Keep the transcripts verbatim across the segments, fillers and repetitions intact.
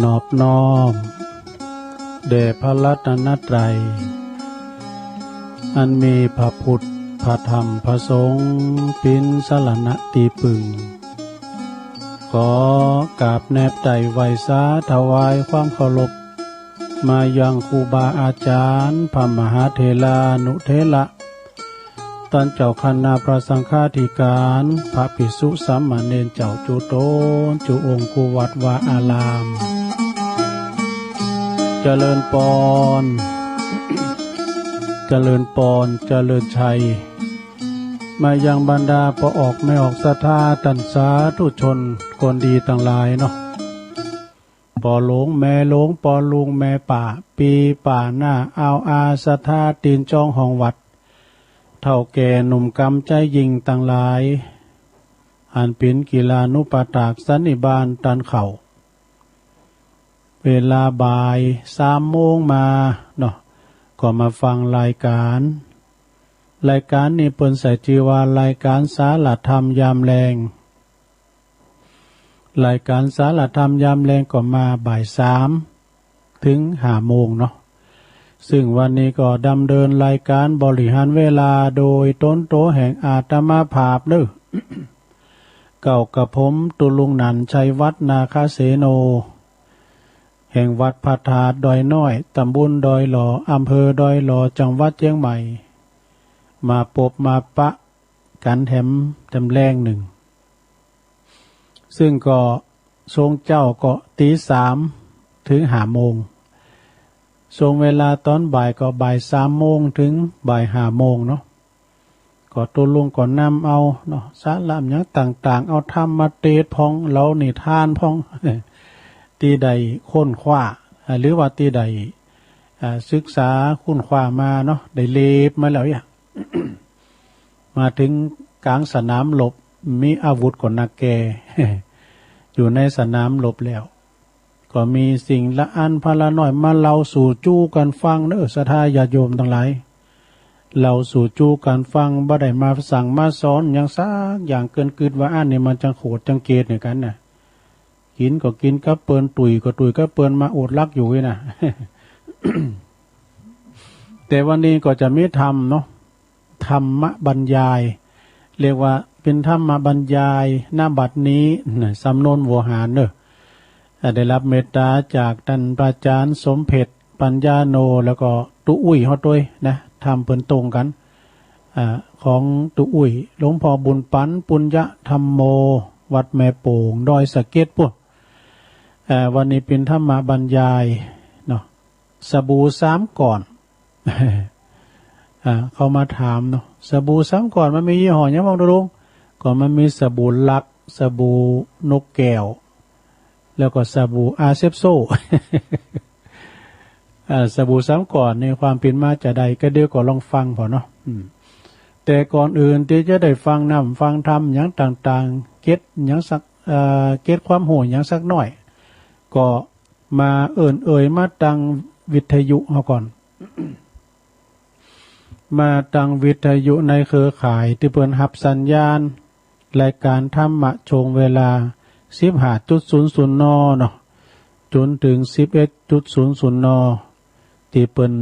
นอบน้อมแด่พระรัตนตรัย อันมีพระพุทธ พระธรรม พระสงฆ์ เป๋นสรณะตี้ปึง ขอกราบแนบไตร่ไหว้สาถวายความเคารพ มายังครูบาอาจารย์ พระมหาเถรานุเถระ ต้านเจ้าคณะพระสังฆาธิการ พระภิกษุสามเณรเจ้าจุ๊ต๋นจุ๊องค์ กู้วัดวาอาราม เจริญปอน เจริญปอน เจริญชัย มายังบรรดาป้อออกแม่ออกศรัทธา ต้านสาธุชนคนดีตังหลายเนาะ ป้อหลวงแม่หลวง ป้อลุงแม่ป้า ปี้ป้าน้า อาวอา ศรัทธาตี๋นจองห้องวัด เฒ่าแก่หนุ่มกำใจ๊ยิ่งตังหลาย อันเป๋นกิลานุปถากสันนิบาตต้านเข่า เวลาบ่ายสามโมงมาเนาะ ก็มาฟังรายการ รายการนี้เปิ้นใส่จื้อว่ารายการสาระธรรมยามแลง รายการสาระธรรมยามแลงก็มาบ่ายสามเถิงห้าโมงเนาะ ซึ่งวันนี้ก็ดำเนินรายการบริหารเวลาโดยต๋นโตแห่งอาตมาภาพเน้อ เก้ากับผมตุ๊ลุงหนัน ชัยวัฒน์ นาคเสโน แห่งวัดพระธาตุดอยน้อย ตำบลดอยหล่อ อำเภอดอยหล่อ จังหวัดเจียงใหม่ มาปบมาปะกั๋นแถม แถมแลงนึ่ง ซึ่งก็ ช่วงเจ๊าก็ตี๋สามเถิงห้าโมง ช่วงเวลาต๋อนบ่ายก็บ่ายสามโมงเถิงบ่ายห้าโมงเนาะ ก็ตุ๊ลุงก็นำเอาเนาะ สาระหยังต่างๆ เอาธรรมเตสน์พ่อง เล่านิทานพ่อง ตี้ได้ค้นคว้า อ่า หรือว่าตี้ได้ อ่า ศึกษาค้นคว้ามาเนาะ ได้เล็บมาแล้วเนี่ย มาเถิงก๋างสนามรบ มีอาวุธก็นักแก่ อยู่ในสนามรบแล้ว ก็มีสิ่งละอันพนละน้อยมาเล่าสู่จู๊กั๋นฟังเน้อ ศรัทธาญาติโยมตังหลาย เล่าสู่จู๊กั๋นฟัง บ่ได้มาสั่งมาสอนหยังสักอย่าง เกินกึ๊ดว่าอั้นนี่มันจังโขดจังเกตเนี่ยกั๋นน่ะ กิ๋นก็กิ๋นกับเปิ้น ตุ้ยก็ตุ้ยกับเปิ้น มาอดหลับอยู่นี่นะ แต่วันนี้ก็จะมีธรรมเนาะ ธรรมบรรยาย เรียกว่าเป๋นธรรมบรรยาย ณ บัดนี้นะ สำนวนโวหารเน้อ อ่า ได้รับเมตต๋าจากต้านพระอาจ๋ารย์สมเพ็ช ปัญญาโน แล้วก็ตุ๊อุ้ยเฮาตวยนะ ธรรมเปิ้นตรงกั๋น อ่า ของตุ๊อุ้ย หลวงพ่อบุญปั๋น ปุญญธัมโม วัดแม่โป่ง ดอยสะเก็ดปู๊น อ่า วันนี้เป๋นธรรมบรรยายเนาะ สบู่สามก้อน อ่า เขามาถามเนาะ สบู่สามก้อนมันมียี่ห้อหยังบ้างตุ๊ลุง ก็มันมีสบู่ลัก สบู่นกแก้ว แล้วก็สบู่อาเซปโซ อ่า สบู่สามก้อนนี่ความเป๋นมาจาใด ก็เดี๋ยวก็ลองฟังผ่อเนาะ อืม แต่ก่อนอื่นตี้จะได้ฟังน้ำฟังธรรมหยังต่างๆ เก็ตหยังสัก เอ่อ เก็ตความฮู้หยังสักหน้อย ก็ มาเอิ้นเอ่ยมาตางวิทยุเฮาก่อน มาตางวิทยุในเครือข่ายตี้เปิ้นฮับสัญญาณ รายก๋านธรรมะช่วงเวลา สิบห้าจุดศูนย์ศูนย์ น. เนาะ จ๋นเถิง สิบเอ็ดจุดศูนย์ศูนย์ น. ตี้เปิ้น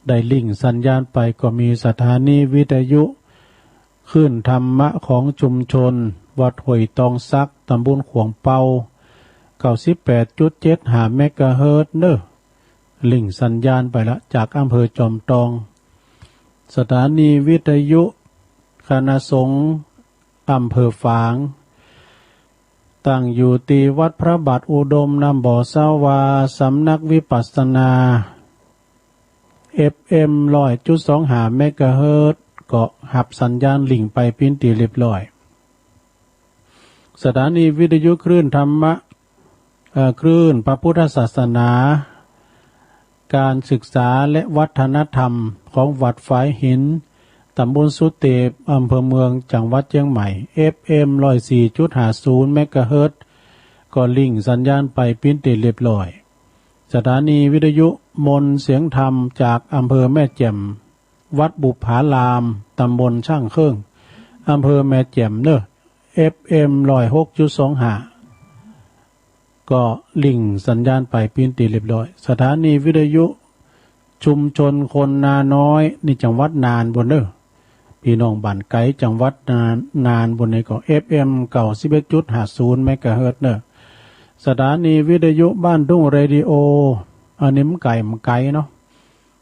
ได้ลิงก์สัญญาณไปก็มีสถานีวิทยุคลื่นธรรมะของชุมชนวัดห้วยตองสัก ตำบลขวงเปา เก้าสิบแปดจุดเจ็ดห้า เมกะเฮิรตซ์เน้อ ลิงก์สัญญาณไปละ จากอำเภอจอมตอง สถานีวิทยุคณะสงฆ์อำเภอฝาง ตั้งอยู่ตี้วัดพระบาทอุดมน้ำบ่อสาวา สำนักวิปัสสนา เอฟเอ็ม ร้อยจุดสองห้า เมกะเฮิรตซ์ ก็ฮับสัญญาณลิงก์ไปเป๋นตี้เรียบร้อย สถานีวิทยุคลื่นธรรมะ เอ่อ คลื่นพระพุทธศาสนา การศึกษาและวัฒนธรรมของวัดฝายหิน ตำบลสุเตป อำเภอเมือง จังหวัดเจียงใหม่ เอฟเอ็ม ร้อยสี่จุดห้าศูนย์ เมกะเฮิรตซ์ ก็ลิงก์สัญญาณไปเป๋นตี้เรียบร้อย สถานีวิทยุมนต์เสียงธรรมจากอำเภอแม่แจ่ม วัดบุปผาราม ตำบลช่างเครื่อง อำเภอแม่แจ่มเน้อ เอฟเอ็ม ร้อยหกจุดสองห้า ก็ลิงก์สัญญาณไปเป๋นตี้เรียบร้อย สถานีวิทยุชุมชนคนนาน้อย นี่จังหวัดน่านปู้นเน่อ ปี้น้องบ้านไก๋จังหวัดน่าน น่านปู้นนี่ก็ เอฟเอ็ม เก้าสิบเอ็ดจุดห้าศูนย์ เมกะเฮิรตซ์เน่อ สถานีวิทยุบ้านทุ่งเรดิโอ อันนี้มันไก๋ มันไก๋เนาะ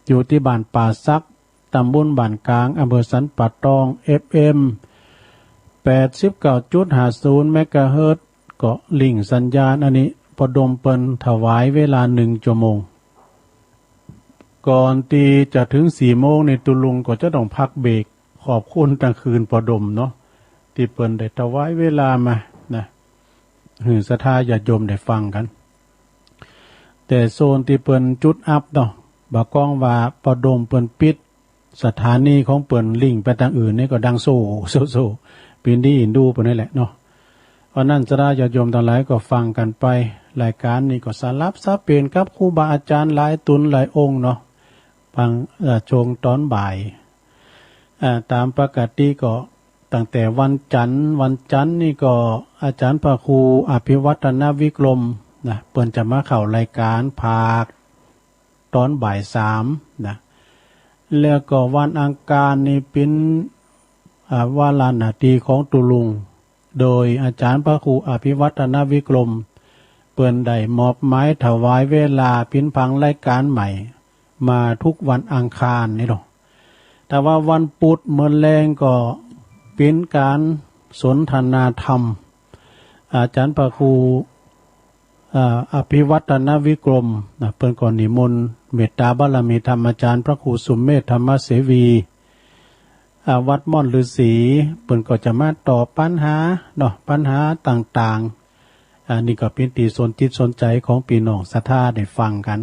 อยู่ตี้บ้านป่าสัก ตำบลบ้านก๋าง อำเภอสันป่าตอง เอฟเอ็ม แปดสิบเก้าจุดห้าศูนย์ เมกะเฮิรตซ์ ก็ลิงก์สัญญาณ อันนี้ป้อดมเปิ้นถวายเวลาหนึ่งชั่วโมง ก่อนตี้จะเถิงสี่โมงนี่ ตุ๊ลุงก็จะต้องพักเบรก ขอบคุณตังคืนป้อดมเนาะ ตี้เปิ้นได้ถวายเวลามานะ หื้อศรัทธาญาติโยมได้ฟังกั๋น แต่โซนตี้เปิ้นจุดอัปเนาะ บ่ากองว่าป้อดมเปิ้นปิดสถานีของเปิ้น ลิงก์ไปตางอื่นนี่ก็ดังโซ่ โซ่ โซ่ เป๋นตี้อินดูเปิ้นนั่นแหละเนาะ เพราะนั้นศรัทธาญาติโยมตังหลายก็ฟังกั๋นไป รายก๋านนี่ก็สลับสับเปลี่ยนกับครูบาอาจ๋ารย์หลายต๋นหลายองค์เนาะ บาง เอ่อ ช่วงต๋อนบ่าย อ่า ต๋ามปกติก็ตั้งแต่วันจันทร์ วันจันทร์นี่ก็อาจ๋ารย์พระครูอภิวัฒนวิกรมนะ เปิ้นจะมาเข้ารายก๋านภาคต๋อนบ่ายสามนะ แล้วก็วันอังคารนี่เป๋น อ่า วาระหน้าตี้ของตุ๊ลุง โดยอาจ๋ารย์พระครูอภิวัฒนวิกรม เปิ้นได้มอบหมายถวายเวลาเป๋นผังรายก๋านใหม่ มาทุกวันอังคารนี่เนาะ แต่ว่าวันปุธเมินแลงก็เป๋นก๋านสนทนาธรรม อาจ๋ารย์พระครู อ่า อภิวัฒนวิกรมนะ เปิ้นก็นิมนต์เมตตาบารมีธรรมาจ๋ารย์พระครูสุเมธธรรมเสวี อ่า วัดม่อนฤๅษี เปิ้นก็จะมาตอบปัญหาเนาะ ปัญหาต่างๆ อ่า นี่ก็เป๋นตี้สนจิตสนใจ๋ของปี้น้องศรัทธาได้ฟังกั๋น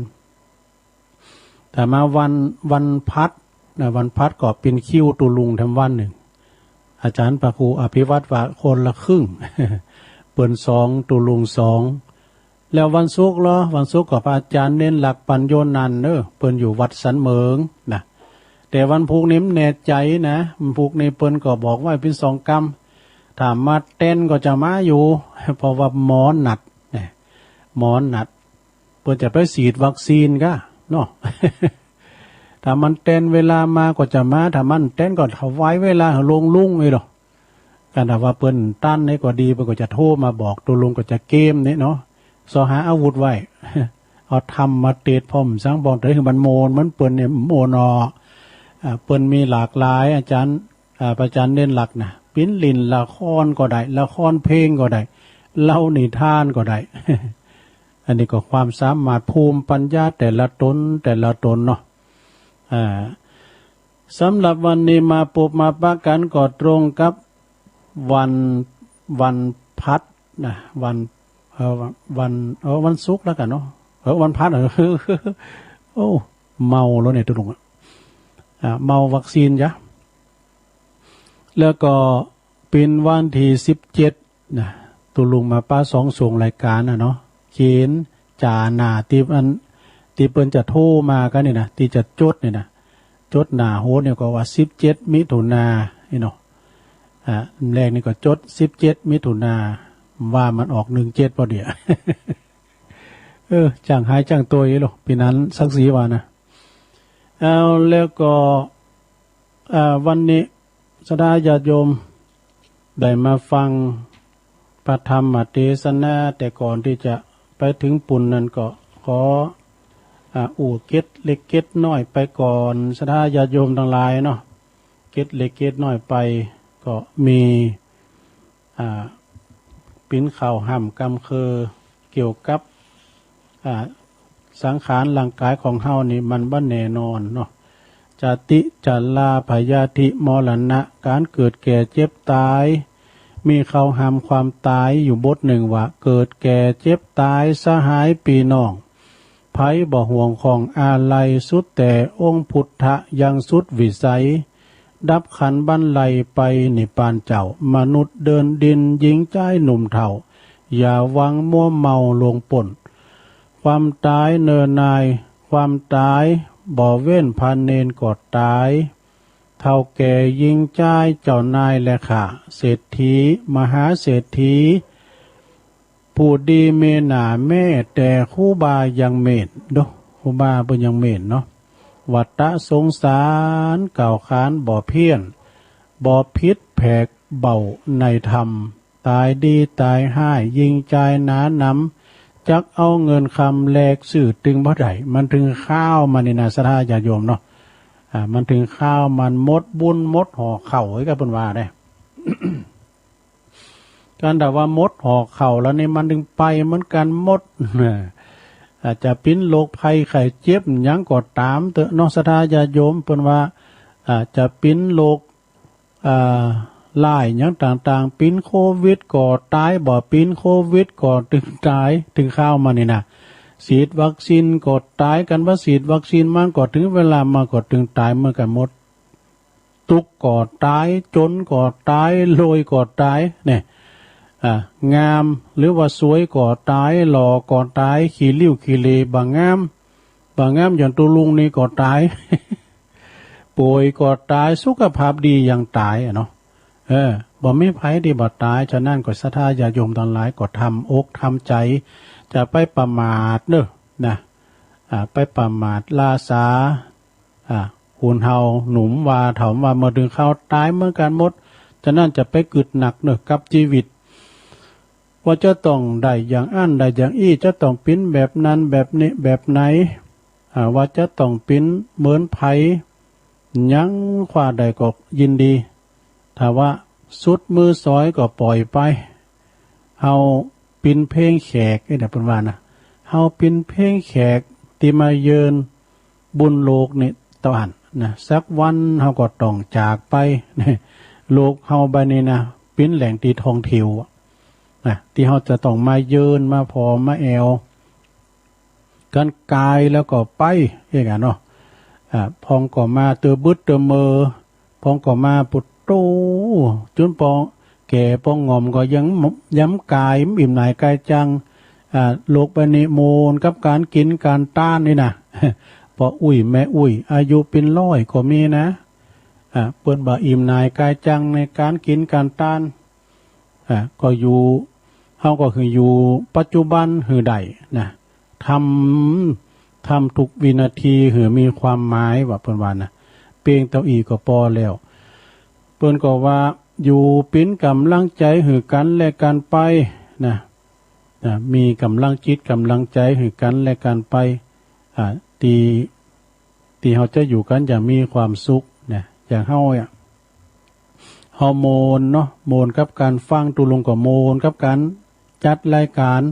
แต่มาวัน วันพฤหัสนะ วันพฤหัสก็เป๋นคิวตุ๊ลุงแถมวันนึ่ง อาจ๋ารย์พระครูอภิวัฒน์ว่าคนละครึ่ง เปิ้นสองตุ๊ลุงสอง แล้ววันศุกร์ลอ วันศุกร์ก็พระอาจ๋ารย์เณรลักษณ์ ปัญโญนันท์เน่อ เปิ้นอยู่วัดสันเหมิงนะ แต่วันพูกนี่บ่แน่ใจ๋นะ วันพูกนี่เปิ้นก็บอกไว้เป๋นสองกำ ถ้ามาแตนก็จะมาอยู่ เพราะว่าหมอนัดนะ หมอนัด เปิ้นจะไปฉีดวัคซีนก้าเนาะ ถ้ามันแตนเวลามาก็จะมา ถ้ามันแตนก็ถวายเวลาหื้อหลวงลุงอี้เนาะ กันถ้าว่าเปิ้นตันนี่ก็ดี เปิ้นก็จะโทรมาบอก ตุ๊ลุงก็จะเกมนี่เนาะ ซอหาอาวุธไว้ เอาธรรมมาเตดพ่อมสัง บ่เถิงหื้อมันโมน มันเปิ้นนี่โมนออก อ่า เปิ้นมีหลากหลาย อาจ๋ารย์ อ่า พระอาจ๋ารย์เณรลักษณ์นะ เป๋นเล่นละครก็ได้ ละครเพลงก็ได้ เล่านิทานก็ได้ อันนี้ก็ความสามารถภูมิปัญญาแต่ละต๋นแต่ละต๋นเนาะ อ่า สำหรับวันนี้มาปบมาปะกั๋นก็ตรงกับวัน วันพฤหัสนะ วัน เอ่อ วัน เอ่อ วันศุกร์แล้วกั๋นเนาะ เอ่อ วันพฤหัส โอ้ เมาแล้วเนี่ยตุ๊ลุงอะ อ่า เมาวัคซีนจ๊ะ แล้วก็เป๋นวันตี้สิบเจ็ดนะ ตุ๊ลุงมาปะสองสงฆ์รายก๋านน่ะเนาะ เขียนจ๋าหน้าตี้อัน ตี้เปิ้นจะโทรมากั๋นนี่นะ ตี้จะจดนี่นะ จดหน้าโหนนี่ก็ว่าสิบเจ็ดมิถุนานี่เนาะ อ่า แรกนี่ก็จดสิบเจ็ดมิถุนา ว่ามันออกหนึ่งเจ็ดพอดีอะ เออ จ้างหายจ้างตวยอี้หรอ ปี๋นั้นสังสีว่านะ เอา แล้วก็ อ่า วันนี้ศรัทธาญาติโยมได้มาฟังพระธรรมเตสนา แต่ก่อนตี้จะไปเถิงปู้นนั้นก็ขอ อ่า อู้เกร็ดเล็กเกร็ดน้อยไปก่อน ศรัทธาญาติโยมตังหลายเนาะ เกร็ดเล็กเกร็ดน้อยไปก็มี อ่า เป๋นข่าวฮ่ำกำเคิงเกี่ยวกับ อ่า สังขารร่างก๋ายของเฮานี่มันบ่แน่นอนเนาะ จาติ จรา พยาธิ มรณะ ก๋านเกิดแก่เจ็บต๋าย มีข่าวฮ่ำความต๋ายอยู่บทนึ่งว่า เกิดแก่เจ็บต๋ายสหายปี้น้อง ไผบ่ห่วงข้องอาลัย สุดแต่องค์พุทธะยังสุดวิสัย ดับขันธ์บันไลไปนิพพานเจ้า มนุษย์เดินดินหญิงจายหนุ่มเฒ่า อย่าหวังมัวเมาลวงป๊น ความต๋ายเนิ่นนาย ความต๋ายบ่เว้น พระเณรก็ต๋าย เฒ่าแก่หญิงจาย เจ้านายและข้า เศรษฐี มหาเศรษฐี ผู้ดีมีหนาแม้ แต่ครูบายังเมตโด ครูบาเปิ้นยังเมตเนาะ วัตตะสงสาร กล่าวขานบ่เพี้ยน บ่ผิดแผกเบาในธรรม ต๋ายดีต๋ายฮ้าย ยิ่งจ่ายหนาหนำ จักเอาเงินคำแลกซื้อตึงบ่ได้ มันเถิงคราวมันนี่นะ ศรัทธาญาติโยมเนาะ อ่า มันเถิงคราวมันหมดบุญหมดหอเข่า เอ้ย ก็เปิ้นว่าเด้ กันถ้าว่าหมดหอเข่าแล้วนี่มันเถิงไปเหมือนกั๋นหมด อาจจะเป๋นโรคภัยไข้เจ็บหยังก็ต๋ามเต๊อะเนาะ ศรัทธาญาติโยม เปิ้นว่า อาจจะเป๋นโรค อ่า ร้ายหยังต่างๆ เป๋นโควิดก็ต๋าย บ่เป๋นโควิดก็เถิงต๋าย เถิงคราวมันนี่นะ ฉีดวัคซีนก็ต๋าย กันบ่ฉีดวัคซีนมันก็เถิงเวลามันก็เถิงต๋ายเหมือนกั๋นหมด ตุ๊กข์ก็ต๋าย จนก็ต๋าย รวยก็ต๋าย เนี่ย อ่า งามหรือว่าสวยก็ต๋าย หล่อก็ต๋าย ขี้ริ้วขี้เหร่บ่งาม บ่งามอย่างตุ๊ลุงนี่ก็ต๋าย ป่วยก็ต๋าย สุขภาพดียังต๋ายอะเนาะ เออ บ่มีใผตี้บ่ต๋าย ฉะนั้นก็ศรัทธาญาติโยมตังหลายก็ทำอกทำใจ๋ จะไปประมาทเน่อนะ อ่า ไปประมาทราษา อ่า คนเฮาหนุ่มว่าเฒ่าว่าเมื่อเถิงคราวต๋ายเหมือนกั๋นหมด ฉะนั้นจะไปกึ๊ดหนักเน่อกับจีวิต ว่าจะต้องได้อย่างอั้นได้อย่างอี้ จะต้องเป๋นแบบนั้นแบบนี้แบบไหน อ่า ว่าจะต้องเป๋นเหมือนใผ หยังคว้าได้ก็ยินดี ถ้าว่าสุดมือสอยก็ป่อยไป เฮาเป๋นเพียงแขก เอ้ย เดี๋ยวเปิ้นว่านะ เฮาเป๋นเพียงแขกตี้มาเยือนบุญโลกนี่เต้าอั้นนะ สักวันเฮาก็ต้องจากไป โลกเฮาใบนี้นะ เป๋นแหล่งตี้ท่องเที่ยวอะนะ ตี้เฮาจะต้องมาเยือน มาผ่อมาแอ่ว กันก๋ายแล้วก็ไป เอ้ย กั๋นเนาะ อ่า พ่องก็มาเตื้อบึดเตื้อเมอ พ่องก็มาปุดโต จุนปอแก่ปอหง่อมก็ยังย้ำก๋าย อิ่มหน่ายก๋ายจัง อ่า โลกใบนี้โมนกับก๋านกิ๋นก๋านต้านนี่นะ ป้ออุ๊ยแม่อุ๊ย อายุเป๋นร้อยก็มีนะ อ่า เปิ้นบ่าอิ่มหน่ายก๋ายจังในก๋านกิ๋นก๋านต้าน อ่า ก็อยู่ เฮาก็คืออยู่ปัจจุบันหื้อได้นะ ทำ ทำทุกวินาทีหื้อมีความหมาย ว่าเปิ้นว่านะ เปียงเต้าอี้ก็ปอแล้ว เปิ้นก็ว่าอยู่เป๋นก๋ำลังใจ๋หื้อกั๋นและกั๋นไปนะ นะ มีก๋ำลังจิตก๋ำลังใจ๋หื้อกั๋นและกั๋นไป อ่า ตี้ ตี้เฮาจะอยู่กั๋นอย่างมีความสุขนะ อย่างเฮาเนี่ย เฮาโมนเนาะ โมนกับก๋านฟังตุ๊ลุงก็โมนกับก๋านจัดรายก๋าน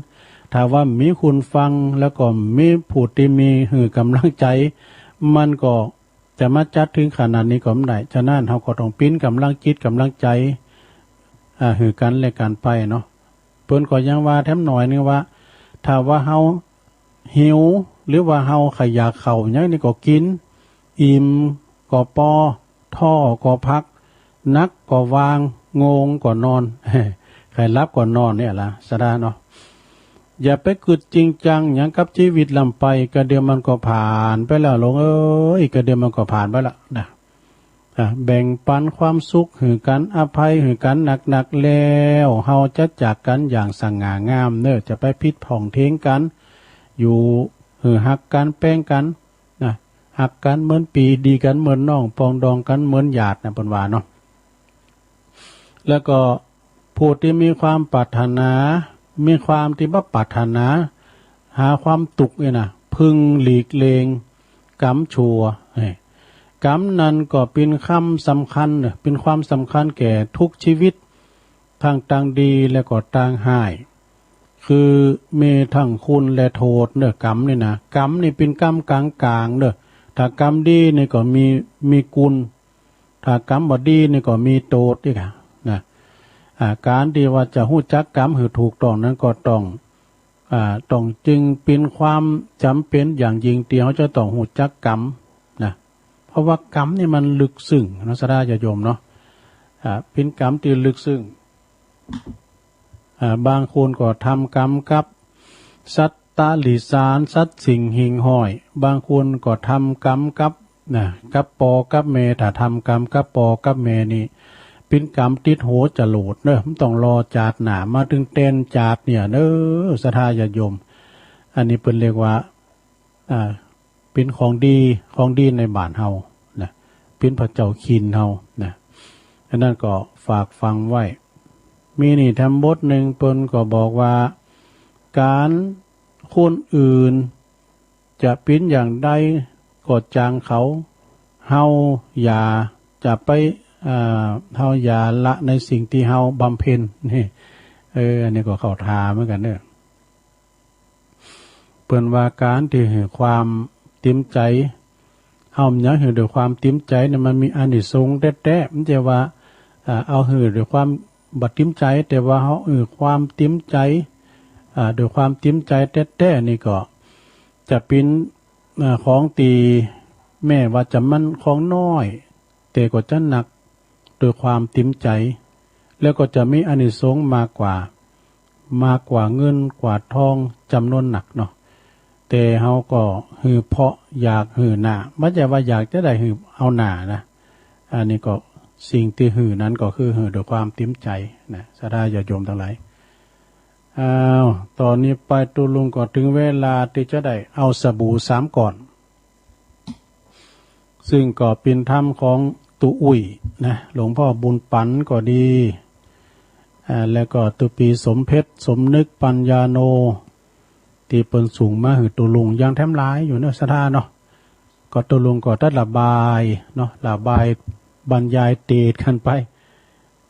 ถ้าว่ามีคนฟังแล้วก็มีผู้ตี้มีหื้อก๋ำลังใจ๋ มันก็จะมาจัดเถิงขนาดนี้ก็บ่ได้ ฉะนั้นเฮาก็ต้องเป๋นก๋ำลังจิตก๋ำลังใจ๋ อ่า หื้อกั๋นและกั๋นไปเนาะ เปิ้นก็ยังว่าแถมหน่อยนึ่งว่า ถ้าว่าเฮา หิว หรือว่าเฮาใค่อยากข้าวหยังนี่ก็กิ๋น อิ่มก็ปอ ท้อก็พัก หนักก็วาง ง่วงก็นอน ใค่หลับก็นอนเนี่ยละ ศรัทธาเนาะ อย่าไปกึ๊ดจริงจังหยังกับจีวิตล้ำไป กะเดี๋ยวมันก็ผ่านไปแล้ว ลูกเอ้ย กะเดี๋ยวมันก็ผ่านไปแล้วนะ อ่ะ แบ่งปันความสุขหื้อกั๋น อภัยหื้อกั๋นหนักๆ แล้ว เฮาจะจากกั๋นอย่างสง่างามเน่อ จะไปผิดพ่องเถียงกั๋น อยู่หื้อฮักกั๋นแป้งกั๋นนะ ฮักกั๋นเหมือนปี้ ดีกั๋นเหมือนน้อง ปองดองกั๋นเหมือนญาตินะ เปิ้นว่าเนาะ แล้วก็ผู้ตี้มีความปรารถนา มีความตี้บ่ปรารถนา หาความตุ๊กข์นี่นะ พึงหลีกเลี่ยง ก๋รรมชั่ว เอ้ย ก๋รรมนั้นก็เป๋นคำสำคัญเน่อ เป๋นความสำคัญแก่ทุกจีวิต ตึงตางดีและก็ตางฮ้าย คือมีตึงคุณและโต้ษเน่อ ก๋รรมนี่นะ ก๋รรมนี่เป๋นก๋รรมก๋างๆ เน่อ ถ้าก๋รรมดีนี่ก็มี มีคุณ ถ้าก๋รรมบ่ดีนี่ก็มีโต้ษอีกอะนะ อ่า ก๋านตี้ว่าจะฮู้จักก๋รรมหื้อถูกต้องนั้นก็ต้อง อ่า ต้องจึงเป๋นความจ๋ำเป๋นอย่างยิ่งตี้เฮาจะต้องฮู้จักก๋รรมนะ เพราะว่าก๋รรมนี่มันลึกซึ้งเนาะ ศรัทธาญาติโยมเนาะ อ่า เป๋นก๋รรมตี้ลึกซึ้ง อ่า บางคนก็ทำก๋รรมกับสัตว์เดรัจฉาน สัตว์สิ่งหิ่งห้อย บางคนก็ทำก๋รรมกับ นะ กับป้อกับแม่ ถ้าทำก๋รรมกับป้อกับแม่นี่ เป๋นก๋รรมติดหัวจ๋รวดเนาะ บ่ต้องรอจาติหน้ามาเถิงแต๊นจาติเนี่ยเนาะ ศรัทธาญาติโยม อันนี้เปิ้นเรียกว่า อ่า เป๋นของดี ของดีในบ้านเฮานะ เป๋นพระเจ้าขิณเฮานะ อันนั้นก็ฝากฟังไว้ มีนี่แถมบทนึ่ง เปิ้นก็บอกว่า ก๋านคนอื่นจะเป๋นอย่างใดก็จ้างเขา เฮาอย่าจะไป อ่า เฮาอย่าละในสิ่งตี้เฮาบำเพ็ญ นี่ เออ อันนี้ก็เข้าท่าเหมือนกั๋นเนาะ เปิ้นว่าก๋านตี้หื้อความเต๋มใจ๋ เฮาหยังหื้อด้วยความเต๋มใจ๋เนี่ย มันมีอานิสงส์แต๊ๆ บ่ใจ้ว่า อ่า เอาหื้อด้วยความบ่เต๋มใจ๋ แต่ว่าเฮาหื้อความเต๋มใจ๋ อ่า ด้วยความเต๋มใจ๋แต๊ๆ นี่ก็จะเป๋น อ่า ของตี้แม้ว่าจะมันของน้อย แต่ก็จะหนักด้วยความเต๋มใจ๋ แล้วก็จะมีอานิสงส์มากกว่า มากกว่าเงินกว่าทองจ๋ำนวนนักเนาะ แต่เฮาก็หื้อเพราะอยากหื้อหน้า บ่ใจ้ว่าอยากจะได้หื้อเอาหน้านะ อันนี้ก็สิ่งตี้หื้อนั้นก็คือหื้อด้วยความเต๋มใจ๋นะ ศรัทธาญาติโยมตังหลาย อ้าว ต๋อนนี้ไปตุ๊ลุงก็เถิงเวลาตี้จะได้เอาสบู่สามก้อน ซึ่งก็เป๋นธรรมของตุ๊อุ้ยนะ หลวงพ่อบุญปั๋นก็ดี อ่า แล้วก็ตุ๊ปี๋สมเพชร สมนึก ปัญญาโน ตี้เปิ้นส่งมาหื้อตุ๊ลุง ยังแถมหลายอยู่เนาะ ศรัทธาเนาะ ก็ตุ๊ลุงก็ได้ระบายเนาะ ระบายบรรยายเตศน์กั๋นไป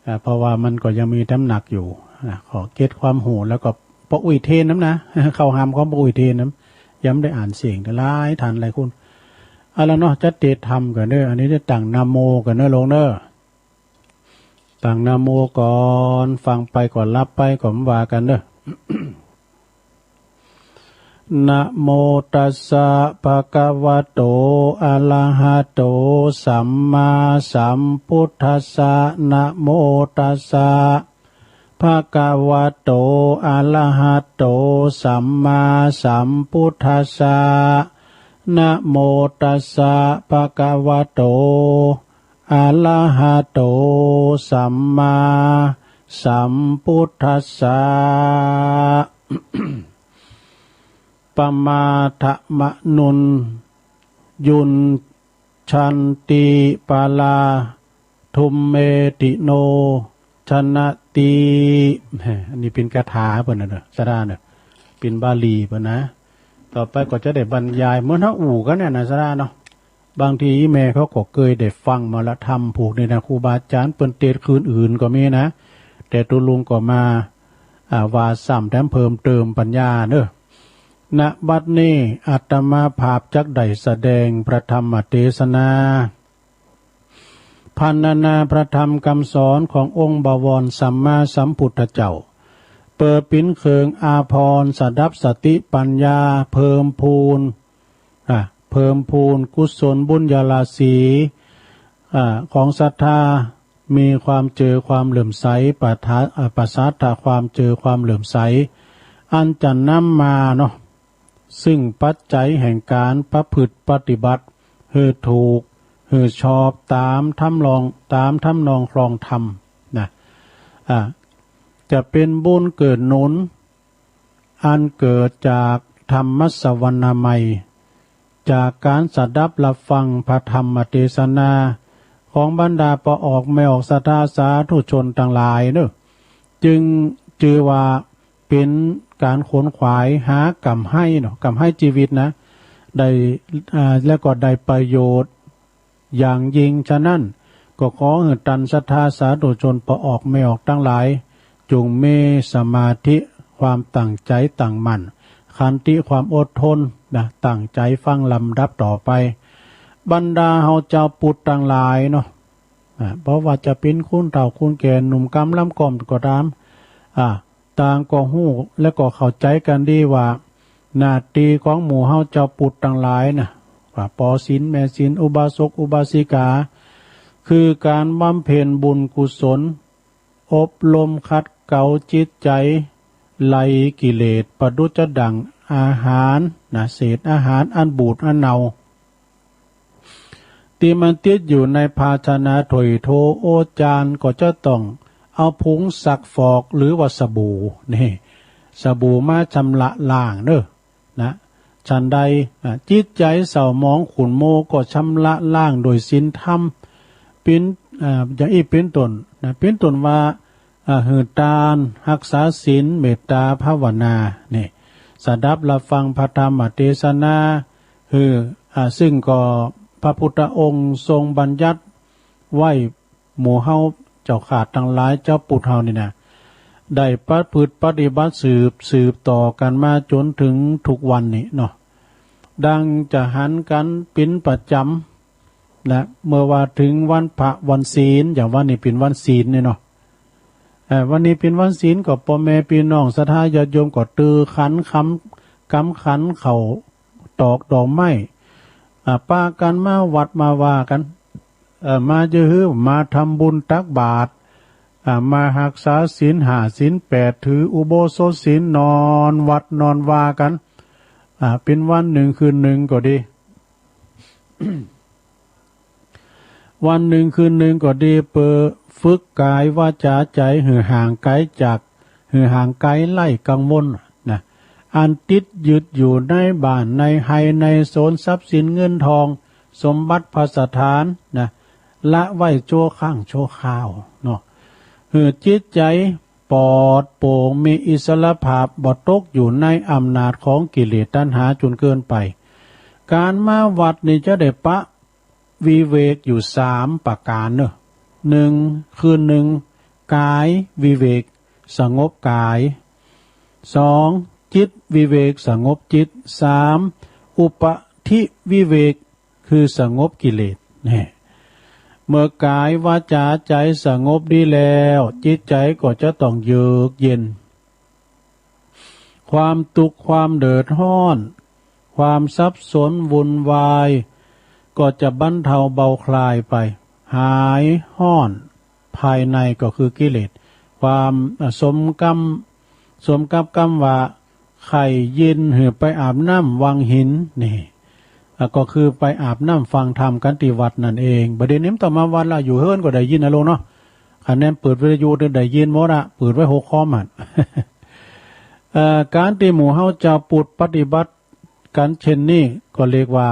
อ่า เพราะว่ามันก็ยังมีแถมหนักอยู่นะ ขอเก็บความฮู้ แล้วก็ป้ออุ้ยเทนนำนะ เข้าหามของป้ออุ้ยเทนนำ ยังบ่ได้อ่านเสียง แต่หลายท่านหลายคน เอาละเนาะ จะเตศน์ธรรมกั๋นเนาะ อันนี้จะตั้งนะโมกั๋นเนาะลุงเนาะ ตั้งนะโมก่อน ฟังไปก็หลับไปก็บ่ว่ากั๋นเนาะ นะโมตัสสะ ภะคะวะโต อะระหะโต สัมมาสัมพุทธัสสะ นะโมตัสสะ ภะคะวะโต อะระหะโต สัมมาสัมพุทธัสสะ นะโมตัสสะ ภะคะวะโต อะระหะโต สัมมาสัมพุทธัสสะ ปะมาทะมะนุญยุญชันติ ปะลา ทุมเมติโน ชนะติ แหม อันนี้เป๋นคาถาเปิ้นน่ะเนาะ ศรัทธาเนาะ เป๋นบาลีเปิ้นนะ ต่อไปก็จะได้บรรยาย เหมือนเฮาอู้กั๋นเนี่ยนะ ศรัทธาเนาะ บางทีแม่เขาก็เกยได้ฟังมาละ ธรรมพวกนี้นะ ครูบาอาจ๋ารย์เปิ้นเตศน์คืนอื่นก็มีนะ แต่ตุ๊ลุงก็มา อ่า ว่าซ้ำแถมเพิ่มเติมปั๋ญญาเนาะ ณ บัดนี้อาตมาภาพจักได้แสดงพระธรรมเตสนา พรรณนาพระธรรมกำสอนขององค์บวรสัมมาสัมพุทธเจ้า เปิดเป๋นเครื่องอาภรณ์สดับสติปั๋ญญา เพิ่มพูน อ่ะ เพิ่มพูนกุศลบุญญาราศี อ่ะ ของศรัทธา มีความเจือความเหลื่อมใส ปะทะ อ่ะ ประสาทะความเจือความเหลื่อมใส อันจะนำมาเนาะ ซึ่งปัจจัยแห่งก๋านประพฤติปฏิบัติ หื้อถูก หื้อชอบต๋ามทำนอง ต๋ามทำนองคลองธรรมนะ อ่ะ จะเป๋นบุญเกื้อหนุน อันเกิดจากธรรมสวรรณามัย จากก๋านสดับรับฟังพระธรรมเตสนา ของบรรดาป้อออกแม่ออกศรัทธาสาธุชนตังหลายเนาะ จึงจื้อว่าเป๋นก๋านขนขวายหาก๋ำไห้เนาะ ก๋ำไห้จีวิตนะ ได้ อ่า แล้วก็ได้ประโยชน์ อย่างยิ่ง ฉะนั้น ก็ขอหื้อต้านศรัทธาสาธุชนป้อออกแม่ออกตังหลาย จงมีสมาธิ ความตั้งใจ๋ตั้งมั่น ขันติ ความอดทนนะ ตั้งใจ๋ฟังลำดับต่อไป บรรดาเฮาจาวพุทธตังหลายเนาะ อ่า บ่ว่าจะเป๋นคนเฒ่าคนแก่ หนุ่มกำลำก่อมก็ต๋าม อ่า ต่างก็ฮู้และก็เข้าใจ๋กั๋นดีว่า หน้าตี้ของหมู่เฮาจาวพุทธตังหลายนะ ว่าป้อศีลแม่ศีล อุบาสกอุบาสิกา คือก๋านบำเพ็ญบุญกุศล อบรมขัดเกลาจิตใจ๋ ไล่กิเลส ประดุจดั่งอาหารนะ เศษอาหารอันบูดอันเน่า ตี้มันติดอยู่ในภาชนะถ้วยโถโอจาน ก็จะต้องเอาผงซักฟอกหรือว่าสบู่ นี่ สบู่มาชำระล้างเน่อ นะ ฉันใด อ่า จิตใจ๋เศร้าหมองขุ่นมัวก็ชำระล้างโดยศีลธรรม เป๋น อ่า อย่างอี้เป๋นต้น นะ เป๋นต้นว่า อ่า หื้อตาน ฮักษาศีล เมตตาภาวนา นี่ สดับรับฟังพระธรรมเตสนา หื้อ อ่า ซึ่งก็พระพุทธองค์ทรงบัญญัติไว้ หมู่เฮาเจ้าข้าตังหลาย เจ้าปุทธเฮานี่นะ ได้ประพฤติปฏิบัติสืบ สืบต่อกั๋นมาจ๋นเถิงทุกวันนี้เนาะ ดังจะหันกั๋นเป๋นประจ๋ำ นะ เมื่อว่าเถิงวันพระวันศีล อย่างวันนี้เป๋นวันศีลนี่เนาะ เอ่อ วันนี้เป๋นวันศีล ก็ป้อแม่ปี้น้องศรัทธาญาติโยมก็ตื่นขันคำ กำขันข้าว ตอกดอกไม้ อ่า ปากั๋นมาวัดมาวากั๋น เอ่อ มาเยียะหื้อ มาทำบุญตักบาตร อ่า มาฮักษาศีลห้าศีลแปด ถืออุโบสถศีล นอนวัดนอนวากั๋น อ่า เป๋นวันนึ่งคืนนึ่งก็ดี วันนึ่งคืนนึ่งก็ดี เปื้อฝึกก๋ายวาจาใจ๋หื้อห่างไก๋จาก หื้อห่างไก๋ไร้กังวลนะ อันติดยึดอยู่ในบ้านในไฮ่ในสวน ทรัพย์สินเงินทอง สมบัติภัสถานนะ ละไว้ชั่วครั้งชั่วคราวเนาะ หื้อจิตใจ๋ปลอดโปร่ง มีอิสรภาพ บ่ตกอยู่ในอำนาจของกิเลสตัณหาจ๋นเกินไป ก๋านมาวัดนี่จะได้ปะ วิเวกอยู่สามประก๋านเนาะ นึ่ง คืนนึ่ง ก๋ายวิเวก สงบก๋าย สอง จิตวิเวก สงบจิต สาม อุปธิวิเวก คือสงบกิเลส แน่ เมื่อก๋ายวาจาใจ๋สงบดีแล้ว จิตใจ๋ก็จะต้องเยือกเย็น ความตุ๊กข์ความเดือดฮ้อน ความสับสนวุ่นวาย ก็จะบรรเทาเบาคลายไป หายฮ้อน ภายในก็คือกิเลส ความ อ่า สมกำ สมกับกำว่า ใค่เย็นหื้อไปอาบน้ำวังหิน นี่ อ่า ก็คือไปอาบน้ำฟังธรรมกั๋นตี้วัดนั่นเอง บ่าเดี่ยวนี้บ่ต้องมาวัดละ อยู่เฮือนก็ได้ยินนะลูกเนาะ คะแนนเปิดวิทยุเนี่ยได้ยินหมดอะ เปิดไว้หัวคอมอะ เอ่อ ก๋านตี้หมู่เฮาจาวปุทธปฏิบัติกั๋นเช่นนี้ ก็เรียกว่า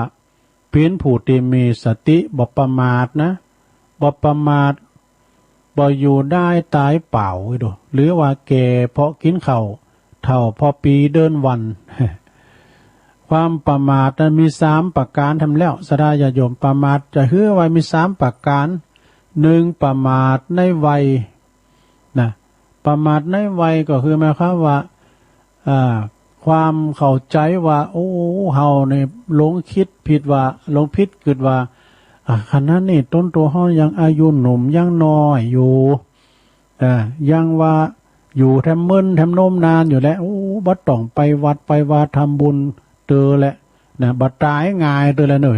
เป๋นผู้ตี้มีสติ บ่ประมาทนะ บ่ประมาท บ่อยู่ได้ต๋ายเปล่า หรือว่าแก่เพราะกิ๋นข้าว เฒ่าเพราะปี๋เดือนวัน ความประมาทนั้นมีสามประก๋านแท้แล้ว ศรัทธาญาติโยม ประมาทจะหื้อไว้มีสามประก๋าน นึ่ง ประมาทในวัย นะ ประมาทในวัยก็คือหมายความว่า อ่า ความเข้าใจ๋ว่า โอ้ เฮานี่หลงกึ๊ดผิดว่า หลงผิดกึ๊ดว่า อ่า ขณะนี้ต๋นตั๋วเฮายังอายุหนุ่มยังน้อยอยู่ อ่า ยังว่าอยู่แถมมึนแถมนมนานอยู่แหละ โอ้ บ่ต้องไปวัดไปวาทำบุญเตื้อแหละ นะ บ่ต๋ายง่ายเตื้อแหละเนาะ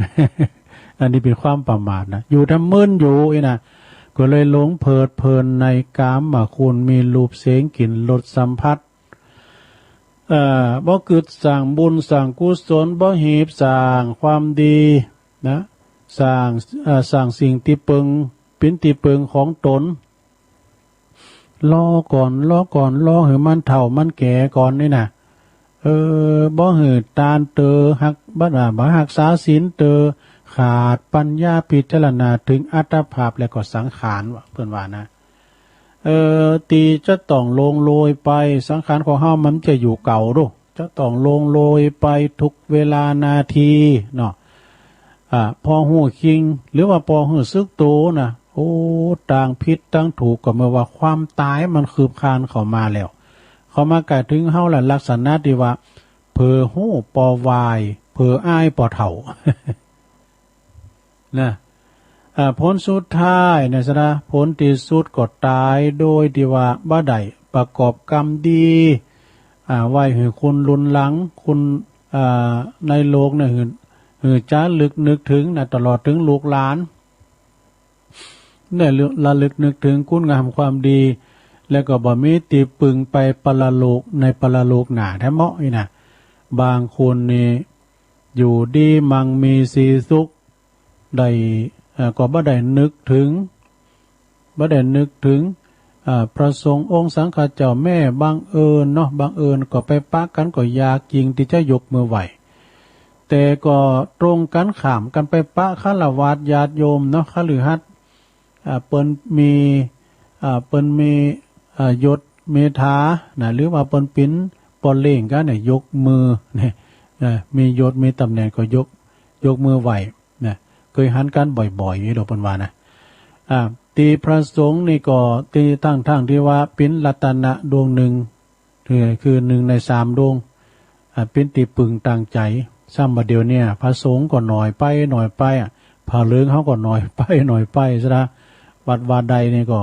อันนี้เป๋นความประมาทนะ อยู่แถมมึนอยู่อี้นะ ก็เลยหลงเพลิดเพลินในกามคุณ มีรูปเสียงกลิ่นรสสัมผัส เอ่อ บ่กึ๊ดสร้างบุญสร้างกุศล บ่หีบสร้างความดีนะ สร้าง เอ่อ สร้างสิ่งตี้เปิง เป๋นตี้เปิงของต๋น รอก่อน รอก่อน รอหื้อมันเฒ่ามันแก่ก่อนนี่นะ เออ บ่หื้อตานเตื้อ ฮัก บ่ บ่ฮักษาศีลเตื้อ ขาดปัญญาพิจารณาเถิงอัตภาพและก็สังขาร ว่า เปิ้นว่านะ เออ ตี้จะต้องล่วงโรยไป สังขารของเฮามันจะอยู่เก่าดู จะต้องล่วงโรยไปทุกเวลานาทีเนาะ อ่า ปอฮู้จริง หรือว่าปอฮู้สึกตั๋วนะ โอ้ ตังผิดตังถูก ก็เมื่อว่าความต๋ายมันคืบคลานเข้ามาแล้ว เข้ามาใก้เถิงเฮาละ ลักษณะตี้ว่า เผลอฮู้ปอวาย เผลออายปอเฒ่า นะ อ่า ผลสุดท้ายนะศรัทธา ผลตี้สุดก็ต๋ายโดยตี้ว่าบ่ได้ประกอบกรรมดี อ่า ไว้หื้อคนรุ่นหลัง คน อ่า ในโลกเนี่ย หื้อ หื้อจะระลึกนึกเถิงนะ ตลอดเถิงลูกหลาน ได้ระลึกนึกเถิงคุณงามความดี แล้วก็บ่มีตี้เปิงไปปรโลก ในปรโลกหน้าแท้เหมาะอี้นะ บางคนนี่อยู่ดีมั่งมีสีสุข ได้ อ่า ก็บ่ได้นึกเถิง บ่ได้นึกเถิง อ่า พระสงฆ์องค์สังฆะเจ้า แม้บังเอิญเนาะ บังเอิญก็ไปปะกั๋นก็อยากยิ่งตี้จะยกมือไหว้ แต่ก็ตรงกั๋นข้ามกั๋นไปปะฆราวาสญาติโยมเนาะ คฤหัสถ์ อ่า เปิ้นมี อ่า เปิ้นมี อ่า ยศเมธานะ หรือว่าเปิ้นเป๋นป้อเล้งกั๋นเนี่ย ยกมือเนี่ย อ่า มียศมีต๋ำแหน่งก็ยก ยกมือไหว้นะ เกยหันกั๋นบ่อยๆ อยู่ดอกเปิ้นว่านะ อ่า ตี้พระสงฆ์นี่ก็ตี้ ตังๆ ตี้ว่าเป๋นรัตนะดวงนึ่ง คือ คือนึ่งในสามดวง อ่า เป๋นตี้ปึงตางใจ๋ ซ้ำบ่าเดี่ยวเนี่ย พระสงฆ์ก็น้อยไป น้อยไปอะ ผ้าเหลืองเฮาก็น้อยไป น้อยไปซะละ วัดวาใดนี่ก็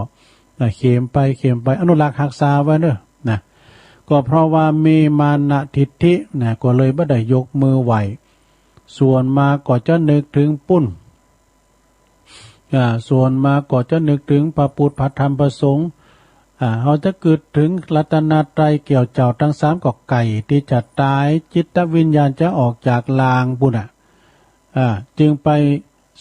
อ่า เข็มไป เข็มไป อนุรักษ์ฮักษาไว้เนาะนะ ก็เพราะว่ามีมานะทิฏฐินะ ก็เลยบ่ได้ยกมือไหว้ ส่วนมากก็จะนึกเถิงปุ้น อ่า ส่วนมากก็จะนึกเถิงพระพุทธ พระธรรม พระสงฆ์ อ่า เฮาจะกึ๊ดเถิงรัตนตรัยแก้วเจ้าตังสามก็ใก้ตี้จะต๋าย จิตวิญญาณจะออกจากร่างปุ้นน่ะ อ่า จึงไป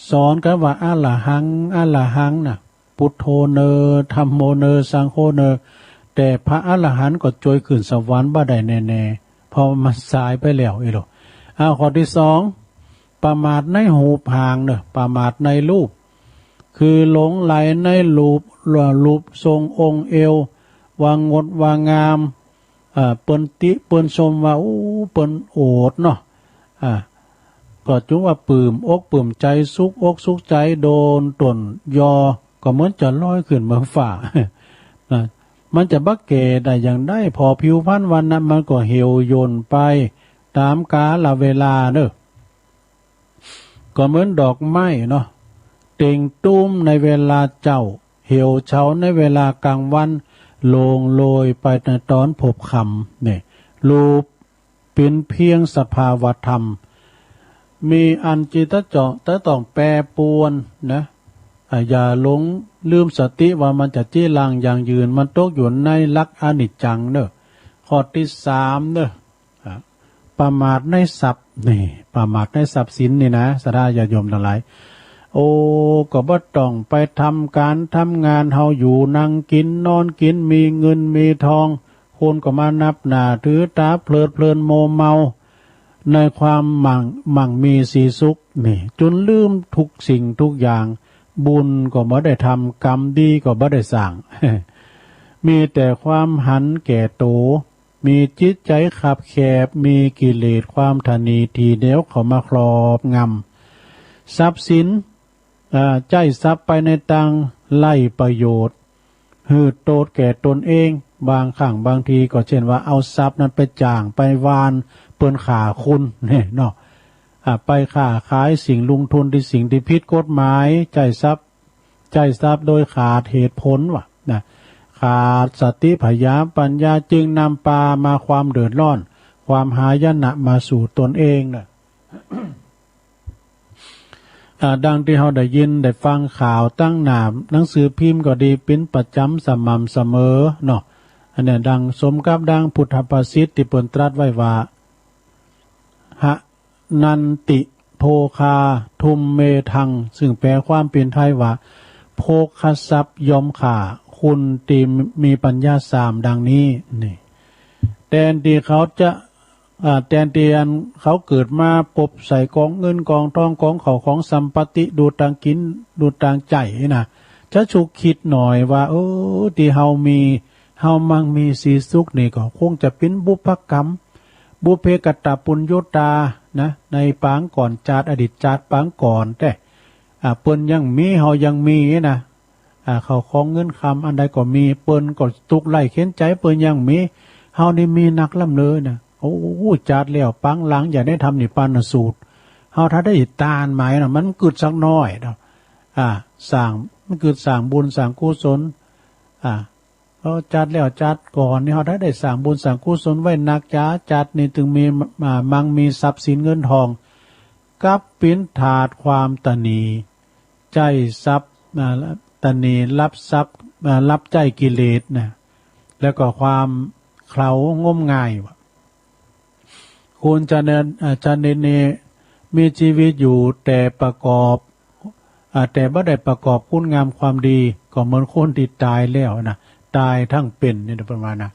สอนกั๋นว่า อะระหัง อะระหัง น่ะ พุทโธเนอ ธัมโมเนอ สังโฆเนอ แต่พระอรหันต์ก็จวยขึ้นสวรรค์บ่ได้แน่ๆ เพราะมันสายไปแล้ว อีหลู อ้าว ข้อตี้สอง ประมาทในรูปร่างเนาะ ประมาทในรูป คือหลงใหลในรูป รูปทรงองค์เอว ว่างดว่างาม เอ่อ เปิ้นติเปิ้นชมว่า โอ้ เปิ้นโอษเนาะ อ่า ก็จุว่าปลื้มอกปลื้มใจ๋ สุขอกสุขใจ๋ โดนต้นยอ ก็เหมือนจะลอยขึ้นเมืองฟ้า นะ มันจะบ่แก่ได้อย่างใด ผ่อผิวพรรณวรรณะมันก็เหี่ยวย่นไปต๋ามกาลเวลาเนาะ ก็เหมือนดอกไม้เนาะ เต่งตูมในเวลาเจ๊า เหี่ยวเฉาในเวลากลางวัน ร่วงโรยไปในต๋อนพบค่ำ นี่ รูปเป๋นเพียงสภาวธรรม มีอันตี้จะต้องแปรปรวนนะ อ่า อย่าหลงลืมสติว่ามันจะจีรังยั่งยืน มันตกอยู่ในหลักอนิจจังเนาะ ข้อตี้สามเนาะ อ่ะ ประมาทในทรัพย์ นี่ ประมาทในทรัพย์สินนี่นะ ศรัทธาญาติโยมตังหลาย โอ้ ก็บ่ต้องไปทำก๋านทำงาน เฮาอยู่นั่งกิ๋นนอนกิ๋น มีเงินมีทอง คนก็มานับหน้าถือต๋า เพลิดเพลินมัวเมา ในความมั่ง มั่งมีสีสุข นี่ จ๋นลืมทุกสิ่งทุกอย่าง บุญก็บ่ได้ทำ กรรมดีก็บ่ได้สร้าง มีแต่ความหันแก่ตั๋ว มีจิตใจ๋คับแคบ มีกิเลสความตระหนี่ถี่เหนียวเข้ามาครอบงำ ทรัพย์สิน อ่า ใจ๊ทรัพย์ไปในตางไร้ประโยชน์ หื้อโต้ษแก่ตนเอง บางครั้งบางทีก็เช่นว่าเอาทรัพย์นั้นไปจ้างไปวานเปิ้นฆ่าคน นี่เนาะ อ่า ไปค้าขายสิ่งลงทุนในสิ่งตี้ผิดกฎหมาย ใจ๊ทรัพย์ ใจ๊ทรัพย์โดยขาดเหตุผลว่ะนะ ขาดสติปัญญา ปัญญาจึงนำปามาความเดือดร้อน ความหายนะมาสู่ตนเองนะ อ่า ดังตี้เฮาได้ยินได้ฟังข่าวตังหน้าหนังสือพิมพ์ก็ดี เป๋นประจ๋ำสม่ำเสมอเนาะ อันเนี้ยดังสมกับดังพุทธภาษิตตี้เปิ้นตรัสไว้ว่า หะนันติโภคาทุมเมธัง ซึ่งแปลความเป๋นไทยว่า โภคทรัพย์ย่อมฆ่าคนตี้มีปัญญาสามดังนี้ นี่ แตนตี้เขาจะ อ่า แตนตี้อันเขาเกิดมาปบใส่ก๋องเงินก๋องตอง ก๋องข้าวของสัมปัตติ ดูตางกิ๋น ดูตางใจ๊นะ จะสุขคิดหน่อยว่า เออ ตี้เฮามี เฮามั่งมีสีสุขนี่ก็คงจะเป๋นบุพกรรม บุพเพกตปุญญุตานะ ในปางก่อน จาติอดีตจาติปางก่อนแต๊ อ่า เปิ้นยังมี เฮายังมีนะ อ่า ข้าวของเงินคำอันใดก็มี เปิ้นก็ตุ๊กข์ไร้เข็ญใจ๋ เปิ้นยังมี เฮานี่มีนักล้ำเนาะ โอ้ จาติแล้วปางหลังอย่าได้ทำนิพพานสูตร เฮาถ้าได้ตานหมายนะ มันกึ๊ดสักหน้อยเนาะ อ่า สร้าง มันกึ๊ดสร้างบุญสร้างกุศล อ่า เพราะจาติแล้วจาติก่อนนี่ เฮาถ้าได้สร้างบุญสร้างกุศลไว้นักจ๋า จาตินี้จึงมี อ่า มั่งมีทรัพย์สินเงินทอง กลับเป๋นทาสความตระหนี่ ใจ๊ทรัพย์ อ่า ตระหนี่ฮับทรัพย์ อ่า ฮับใจ๊กิเลสนะ แล้วก็ความเขลางมงายว่ะ คนจะเน อ่า จะเนเน มีชีวิตอยู่แต่ประกอบ อ่า แต่บ่ได้ประกอบคุณงามความดี ก็เหมือนคนตี้ต๋ายแล้วนะ ต๋ายตึงเป๋น นี่เปิ้นว่านะ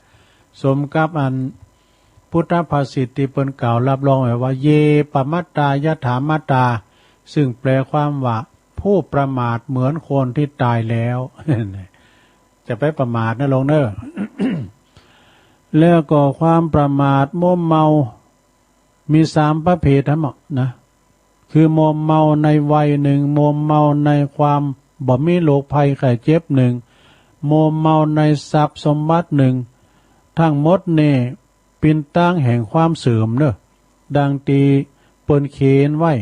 สมกับอันพุทธภาษิตตี้เปิ้นกล่าวรับรองไว้ว่า เย ปมัตตา ยถามัตตา ซึ่งแปลความว่า ผู้ประมาทเหมือนคนตี้ต๋ายแล้ว จะไปประมาทนะโยมเน่อ แล้วก็ความประมาทมัวเมา มีสามประเภททั้งหมดนะ คือมัวเมาในวัยหนึ่ง มัวเมาในความบ่มีโรคภัยไข้เจ็บหนึ่ง มัวเมาในทรัพย์สมบัติหนึ่ง ตึงหมดนี้เป๋นตางแห่งความเสื่อมเน่อ ดังตี้เปิ้นเขียนไว้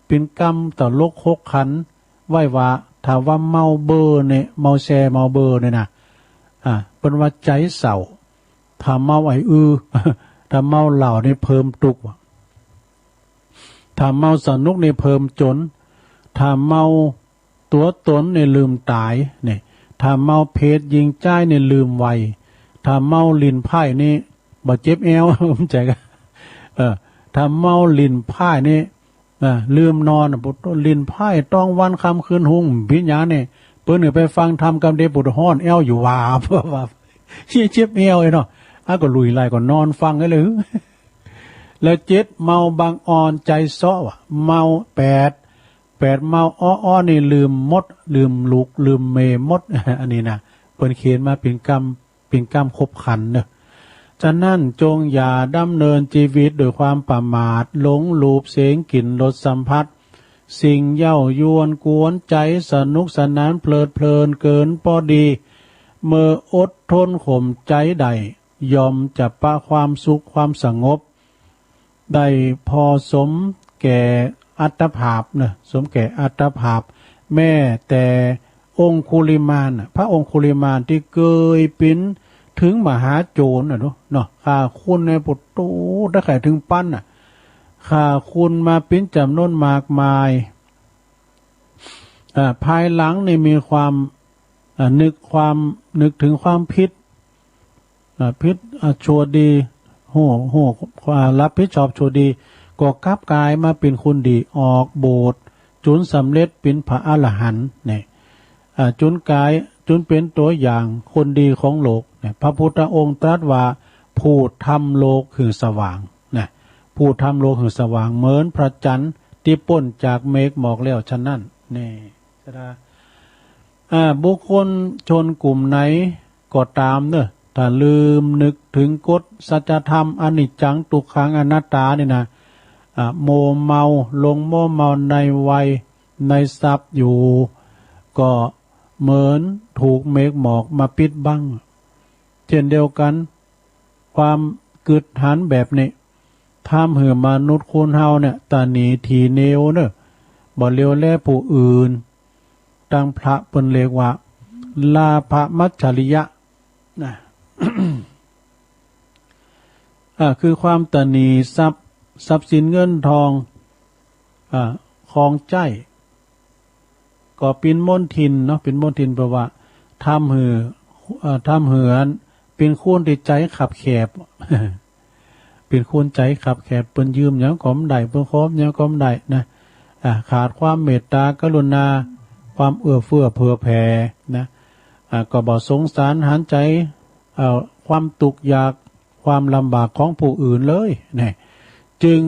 เป๋นกำตลกขบขันไว้ว่า ถ้าว่าเมาเบอร์นี่ เมาแช่เมาเบอร์นี่นะ อ่า เปิ้นว่าใจ๋เศร้า ถ้าเมาไอ้อือ ถ้าเมาเหล้านี่เพิ่มตุ๊กข์ ถ้าเมาสนุกนี่เพิ่มจ๋น ถ้าเมาตั๋วต๋นนี่ลืมต๋าย นี่ ถ้าเมาเพศหญิงจายนี่ลืมวัย ถ้าเมาลิ้นไพร่นี่บ่เจ็บแอว เข้าใจ๋ก่ะ เออ ถ้าเมาลิ้นไพร่นี่ อ่า ลืมนอน ปุโต ลิ้นไพร่ต้องวันค่ำคืนฮุ่ง เป๋นหยังนี่ เปิ้นหื้อไปฟังธรรมกำเดียวปุโต ฮ้อนแอวอยู่หว่า เพราะว่าเจ็บแอวไอ้เนาะ อ่ะ ก็ลุยไล่ก็นอนฟังไว้เลย แล้วเจ็ด เมาบังอ่อนใจ๋เซาะว่ะ เมาแปด แปด เมาอ้อๆ นี่ลืมหมด ลืมลูก ลืมเมียหมด อันนี้นะ เปิ้นเขียนมาเป๋นกำ เป๋นกำขบขันเน่อ ฉะนั้นจงอย่าดำเนินจีวิตโดยความประมาท หลงรูป เสียง กลิ่น รส สัมผัส สิ่งเย้ายวนกวนใจ๋ สนุกสนานเพลิดเพลินเกินปอดี เมื่ออดทนข่มใจ๋ได้ ย่อมจะปะความสุขความสงบ ได้พอสมแก่อัตภาพเน่อ สมแก่อัตภาพ แม้แต่องคุลิมานน่ะ พระองคุลิมานตี้เกยเป๋นเถิงมหาโจรน่ะเนาะ เนาะ ฆ่าคนในปุโต ถ้าใค่เถิงปั้นน่ะ ฆ่าคนมาเป๋นจ๋ำนวนมากมาย อ่า ภายหลังนี่มีความ อ่า นึกความ นึกเถิงความผิด อ่า ผิด อ่า ชั่วดี ฮู้ ฮู้ อ่า รับผิดชอบชั่วดี ก็กลับก๋ายมาเป๋นคนดี ออกบวช จ๋นสำเร็จเป๋นพระอรหันต์เนี่ย อ่า จ๋นก๋าย จ๋นเป๋นตั๋วอย่างคนดีของโลกเนี่ย พระพุทธองค์ตรัสว่า ผู้ทำโลกหื้อสว่างนะ ผู้ทำโลกหื้อสว่างเหมือนพระจันทร์ตี้ป๊นจากเมฆหมอกแล้วฉะนั้น นี่ อ่า บุคคลชนกลุ่มไหนก็ต๋ามเน่อ ถ้าลืมนึกเถิงกฎสัจธรรมอนิจจัง ทุกขัง อนัตตานี่นะ อ่า มัวเมา หลงมัวเมาในวัย ในทรัพย์อยู่ ก็เหมือนถูกเมฆหมอกมาปิดบัง เจ้นเดียวกั๋น ความกึ๊ดหันแบบนี้ ทำหื้อมนุษย์คนเฮาเนี่ย ตระหนี่ถี่เหนี่ยวเน่อ บ่เหลียวแลผู้อื่น ดังพระเปิ้นเรียกว่า ลาภมัจฉริยะนะ อ่า คือความตระหนี่ทรัพย์ ทรัพย์สินเงินทอง อ่า ของใจ๊ ก็เป๋นมลทินเนาะ เป๋นมลทิน แปลว่า ทำหื้อ เอ่อ ทำหื้ออัน เป๋นคนตี้ใจ๋คับแคบ เป๋นคนใจ๋คับแคบ เปิ้นยืมหยังก็บ่ได้ เปิ้นขอหยังก็บ่ได้นะ อ่า ขาดความเมตตากรุณา ความเอื้อเฟื้อเผื่อแผ่นะ อ่า ก็บ่สงสารหันใจ๋ เอ่อ ความตุ๊กข์ยาก ความลำบากของผู้อื่นเลยเนี่ย จึง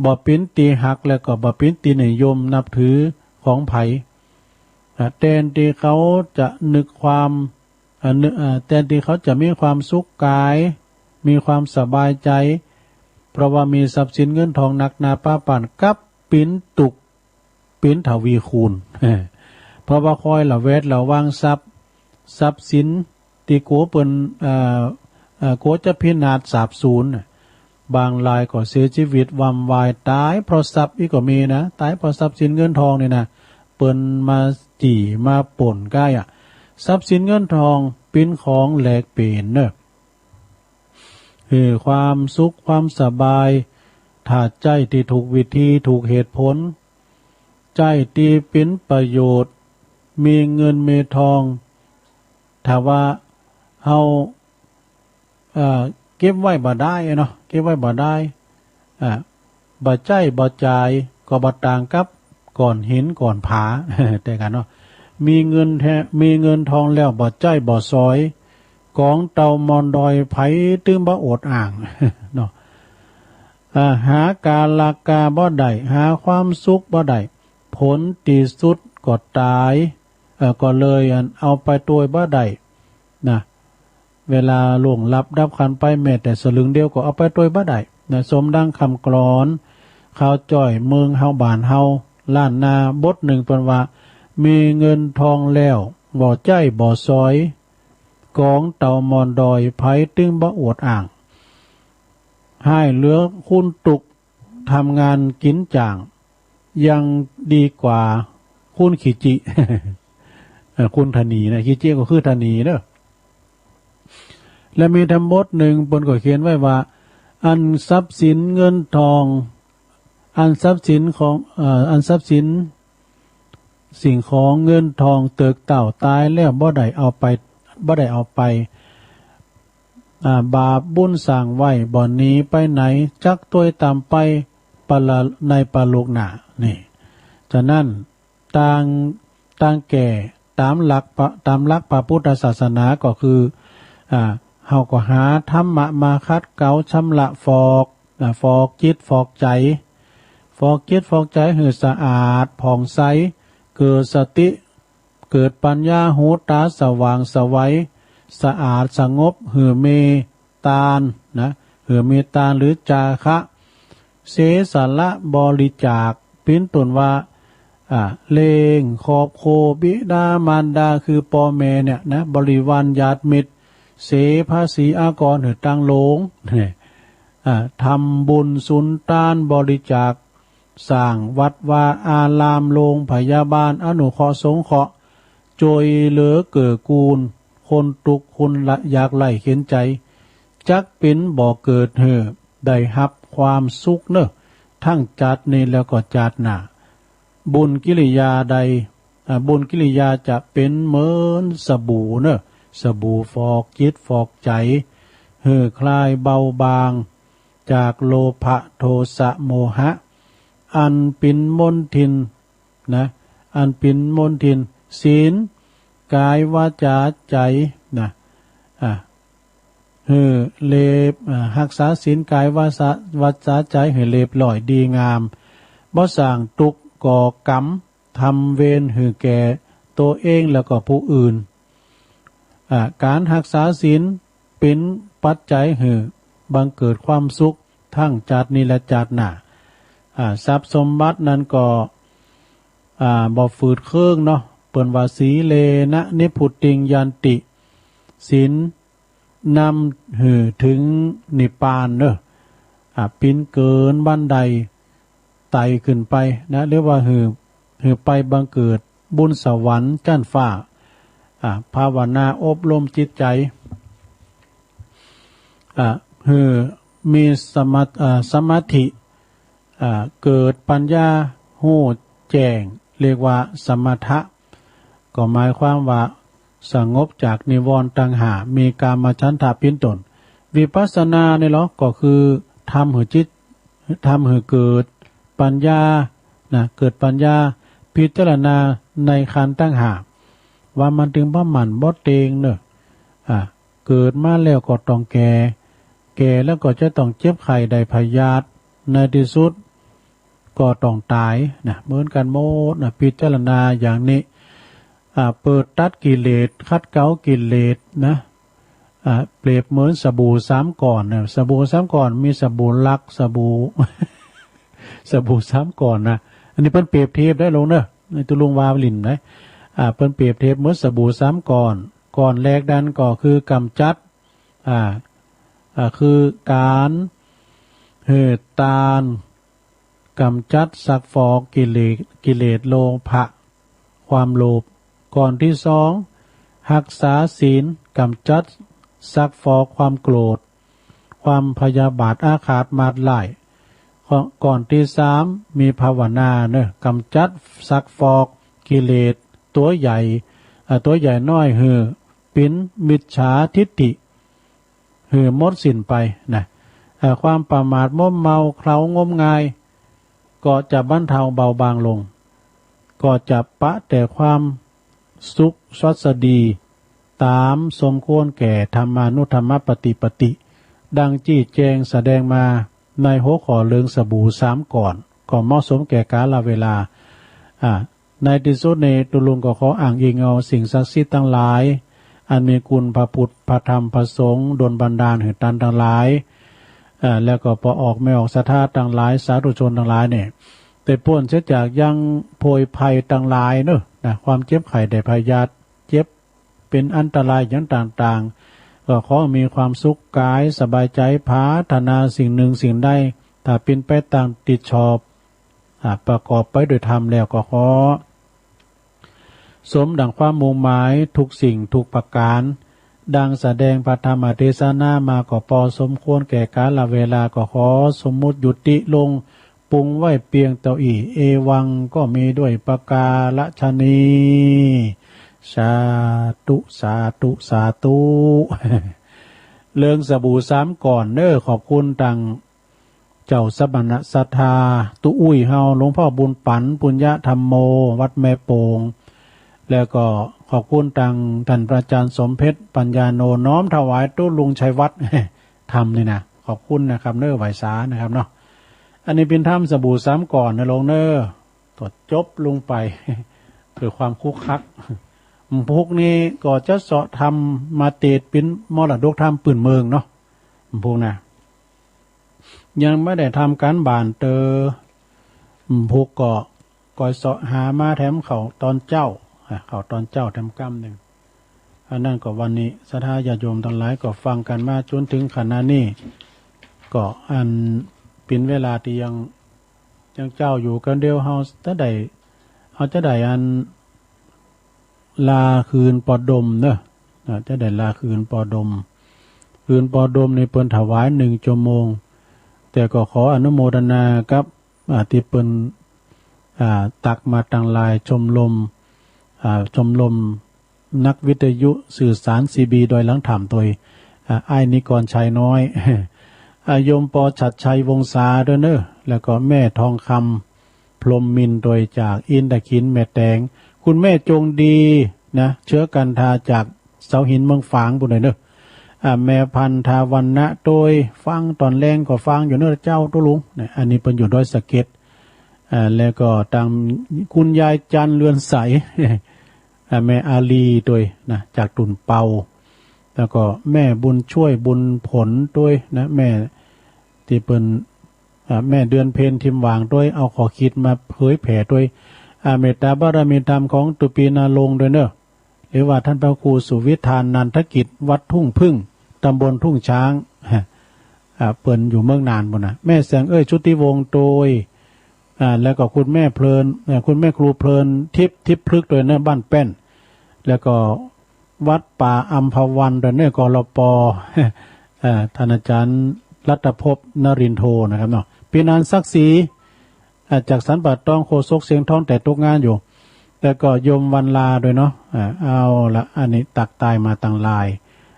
บ่เป๋นตี้ฮัก และก็บ่เป๋นตี้นิยมนับถือของใผ อ่า แตนตี้เขาจะนึกความ อ่า นึก อ่า แตนตี้เขาจะมีความสุขก๋าย มีความสบายใจ๋ เพราะว่ามีทรัพย์สินเงินทองนักหนาปาปั๋น กลับเป๋นตุ๊กข์ เป๋นทวีคูณ เพราะว่าคอยระแวดระวังทรัพย์ ทรัพย์สินตี้กั๋วเปิ้น เอ่อ เอ่อ กั๋วจะพินาศสาบสูญน่ะ บางรายก็เสียชีวิตวำวาย ต๋ายเพราะทรัพย์อี้ก็มีนะ ต๋ายเพราะทรัพย์สินเงินทองนี่นะ เปิ้นมาจี้มาป้นก้ายอะ ทรัพย์สินเงินทองเป๋นของแลกเป๋นเน่อ คือความสุขความสบาย ถ้าใจ๊ตี้ถูกวิธีถูกเหตุผล ใจ๊ตี้เป๋นประโยชน์ มีเงินมีทอง ถ้าว่าเฮา เอ่อ เก็บไว้บ่ได้เนาะ เก็บไว้บ่ได้ อ่า บ่ใจ๊บ่จ่าย ก็บ่ต่างกับ ก้อนหินก้อนผา แต่กันเนาะ มีเงินแท้ มีเงินทองแล้วบ่ใจ๊บ่สอย ก๋องเต่ามอนดอย ใผตึงบ่อดอ้าง เนาะ อ่า หาก๋าละก๋าบ่ได้ หาความสุขบ่ได้ ผลตี้สุดก็ต๋าย เอ่อ ก็เลยอันเอาไปตวยบ่ได้นะ เวลาล่วงลับดับขันธ์ไปแม้แต่สลึงเดียวก็เอาไปตวยบ่ได้นะ สมดังกำกลอน ข่าวจ้อยเมืองเฮาบ้านเฮาล้านนาบทนึ่งเปิ้นว่า มีเงินทองแล้วบ่ใจ๊บ่สอย ก๋องเต่ามอนดอย ใผตึงบ่อดอ้าง ฮ้ายเหลือคนตุ๊กข์ ทำงานกิ๋นจ้าง ยังดีกว่าคนขี้จิ เอ่อ คนถนีนะ ขี้จิก็คือถนีเนาะ และมีตำบทนึ่งเปิ้นก็เขียนไว้ว่า อันทรัพย์สินเงินทอง อันทรัพย์สินของ เอ่อ อันทรัพย์สิน สิ่งของเงินทองเติกเต้าต๋ายแล้วบ่ได้เอาไป บ่ได้เอาไป อ่า บาปบุญสร้างไว้บ่หนีไปไหน จักตวยต๋ามไปปะละ ในปะโลกหน้า นี่ ฉะนั้น ต่าง ต่างแก่ต๋ามหลักปะ ต๋ามหลักพระพุทธศาสนาก็คือ อ่า เฮาก็หาธรรมะมาขัดเกลาชำระฟอก อ่า ฟอกจิตฟอกใจ๋ ฟอกจิตฟอกใจ๋หื้อสะอาดผ่องใส เกิดสติ เกิดปัญญา หูต๋าสว่างไสว สะอาดสงบ หื้อมีตานนะ หื้อมีตานหรือจาคะ เสียสละบริจาค เป๋นต้นว่า อ่า เลี้ยงครอบครัว บิดามารดา คือป้อแม่เนี่ยนะ บริวารญาติมิตร เสียภาษีอากรหื้อตังหลวง เนี่ย อ่า ทำบุญสุนตานบริจาค สร้างวัดวาอาราม โรงพยาบาล อนุเคราะห์สงเคราะห์ จ้วยเหลือเกื้อกูล คนตุ๊กข์คนละ ยากไร้เข็ญใจ๋ จักเป๋นบ่อเกิดหื้อได้ฮับความสุขเน่อ ทั้งจาตินี้แล้วก็จาติหน้า บุญกิริยาใด อ่า บุญกิริยาจะเป๋นเหมือนสบู่เน่อ สบู่ฟอกจิตฟอกใจ๋ หื้อคลายเบาบาง จากโลภะโทสะโมหะ อันเป๋นมลทินนะ อันเป๋นมลทิน ศีล กายวาจาใจ๋นะ อ่า หื้อเล็บ อ่า ฮักษาศีลกายวาจา วาจาใจ๋หื้อเรียบร้อยดีงาม บ่สร้างตุ๊กข์ก่อกรรม ทำเวรหื้อแก่ตั๋วเองแล้วก็ผู้อื่น อ่า ก๋านฮักษาศีลเป๋นปัจจัยหื้อบังเกิดความสุขทั้งจาตินี้และจาติหน้า อ่า ทรัพย์สมบัตินั้นก็ อ่า บ่ฝืดเคืองเนาะ เปิ้นว่า สีเลนะนิพพุติงยันติ ศีลนำหื้อเถิงนิพพานเน่อ อ่า ปี๋นเกินบันไดไต่ขึ้นไปนะ หรือว่าหื้อ หื้อไปบังเกิดบุญสวรรค์จั๊นฟ้า อ่า ภาวนาอบรมจิตใจ๋ อ่า หื้อมีสมา อ่า สมาธิ อ่า เกิดปัญญา ฮู้แจ้ง เรียกว่าสมถะ ก็หมายความว่าสงบจากนิวรณ์ตังห้า มีกามฉันทะเป๋นต้น วิปัสสนานี่ลอ ก็คือทำหื้อจิต ทำหื้อเกิดปัญญานะ เกิดปัญญา พิจารณาในขันธ์ตังห้า ว่ามันตึงบ่หมั่นบ่เต็งเน่อ อ่า เกิดมาแล้วก็ต้องแก่ แก่แล้วก็จะต้องเจ็บไข้ได้พยาธิ ในตี้สุดก็ต้องต๋ายนะ เหมือนกั๋นหมดนะ พิจารณาอย่างนี้ อ่า เปิดตัดกิเลส ขัดเกลากิเลสนะ อ่า เปรียบเหมือนสบู่สามก้อนนะ สบู่สามก้อน มีสบู่หลัก สบู่ สบู่สามก้อนนะ อันนี้เปิ้นเปรียบเทียบได้ลงเน่อ ในตุลุงวาลินนะ อ่า เปิ้นเปรียบเทียบเหมือนสบู่สามก้อน ก้อนแรกนั้นก็คือกำจัด อ่า อ่า คือก๋านหื้อตาน กำจัดซักฟอกกิเลส กิเลสโลภะ ความโลภ ก้อนตี้สอง ฮักษาศีล กำจัดซักฟอกความโกรธ ความพยาบาทอาฆาตมาดร้าย ก้อน ก้อนตี้สาม มีภาวนาเน่อ กำจัดซักฟอกกิเลสตั๋วใหญ่ อ่า ตั๋วใหญ่น้อยหื้อเป๋นมิจฉาทิฏฐิ หื้อหมดสิ้นไปนะ เอ่อ ความประมาทมัวเมาเคลางมงาย ก็จะบรรเทาเบาบางลง ก็จะปะแต่ความสุขสวัสดี ต๋ามสมควรแก่ธรรมานุธรรมปฏิปติ ดังจี้แจงแสดงมาในหัวข้อเรื่องสบู่สามก้อน ก็เหมาะสมแก่กาลเวลา อ่า ในตี้สุดนี้ตุ๊ลุงก็ขออ้างอิงเอาสิ่งศักดิ์สิทธิ์ตังหลาย อันมีคุณพระพุทธ พระธรรม พระสงฆ์ ดลบันดาลหื้อต้านตังหลาย อ่า แล้วก็ป้อออกแม่ออกศรัทธาตังหลาย สาธุชนตังหลายเนี่ย ได้ป๊นเสียจากยังโผยภัยตังหลายเนาะ นะ ความเจ็บไข้ได้พยาธิ เจ็บ เป๋นอันตรายอย่างต่างๆ ก็ขอมีความสุขก๋ายสบายใจ๋ ปรารถนาสิ่งนึ่งสิ่งใด ถ้าเป๋นไปต๋ามตี้ชอบ อ่า ประกอบไปด้วยธรรมแล้วก็ขอ สมดั่งความมุ่งหมายทุกสิ่งทุกประก๋าน ดังแสดงพระธรรมเตสนามาก็ปอสมควรแก่กาลเวลา ก็ขอสมมุติยุติลง ปรุงไว้เปียงเต้าอี้ เอวัง ก็มีด้วยประก๋าระชะนี สาธุ สาธุ สาธุ เรื่องสบู่สามก้อนเน้อ ขอบคุณตังเจ้าสมณะศรัทธา ตุ๊อุ้ยเฮา หลวงพ่อบุญปั๋น ปุญญะธัมโม วัดแม่โป่ง แล้วก็ขอบคุณตังต้านพระอาจ๋ารย์สมเพชร ปัญญาโน น้อมถวายตุ๊ลุงชัยวัฒน์ ธรรมนี่นะ ขอบคุณนะครับเน้อ ไหว้สานะครับเนาะ อันนี้เป๋นธรรมสบู่สามก้อนนะโลงเน้อ ตรวจจบลงไป เพื่อความคึกคัก พุกนี้ก็จะเซาะธรรมมาเตดเป๋นมรดกธรรมปื้นเมืองเนาะ พุกนะ ยังบ่ได้ทำก๋านบ้านเตอ พุกก็ ก็เซาะหามาแถมเข้าต๋อนเจ๊า อ่ะ เข้าต๋อนเจ๊าแถมกำนึ่ง อันนั้นก็วันนี้ศรัทธาญาติโยมตังหลายก็ฟังกั๋นมาจ๋นเถิงขณะนี้ ก็อันเป๋นเวลาตี้ยัง ยังเจ๊าอยู่ ก็เดี๋ยวเฮาจะได้ เฮาจะได้อัน ลาคืนปอดมเนาะ อ่า จะได้ลาคืนปอดม คืนปอดมนี่เปิ้นถวายนึ่งชั่วโมง แต่ก็ขออนุโมทนากับ อ่า ตี้เปิ้น อ่า ตักมาตังหลาย ชมรม อ่า ชมรมนักวิทยุสื่อสารซีบีดอยหลังถ้ำตวย อ่า อ้ายนิกรชัยน้อย อ่า โยมปอฉัตรชัยวงศาตวยเนาะ แล้วก็แม่ทองคำ พรหมมินทร์ตวยจากอินทขิล แม่แตง คุณแม่จงดีนะ เชื้อกันทาจากเสาหินเมืองฝางปู้นตวยเนาะ อ่า แม่พันธาวรรณะตวย ฟังต๋อนแลงก็ฟังอยู่เนาะเจ้าตุ๊ลุงนะ อันนี้เปิ้นอยู่ดอยสะเก็ด อ่า แล้วก็ตังคุณยายจันทร์เรือนใส อ่า แม่อาลีตวยนะ จากตุ่นเปา แล้วก็แม่บุญช่วยบุญผลตวยนะ แม่ตี้เปิ้น อ่า แม่เดือนเพ็ญทิมหว่างตวย เอาข้อคิดมาเผยแผ่ตวย อ่า เมตตาบารมีธรรมของตุปีณรงค์ตวยเนาะ หรือว่าต้านพระครูสุวิธานนันทกิจ วัดทุ่งผึ้ง ตำบลทุ่งช้าง อ่า เปิ้นอยู่เมืองน่านปู้นนะ แม่แสงเอื้อย ชุติวงศ์ตวย อ่า แล้วก็คุณแม่เพลิน เอ่อ คุณแม่ครูเพลินทิพย์ ทิพย์พฤกษ์ตวยเนาะ บ้านแป้น แล้วก็วัดป่าอัมพวันตวยเนาะ กลป. เอ่อ ท่านอาจารย์รัตภพนรินโทนะครับเนาะ ปีนันท์ศักดิ์ศรี อ่า จากสันป่าตอง โฆษกเสียงทองแต่ตกงานอยู่ แล้วก็โยมวันลาตวยเนาะ อ่า เอาละ อันนี้ตักตายมาตังหลาย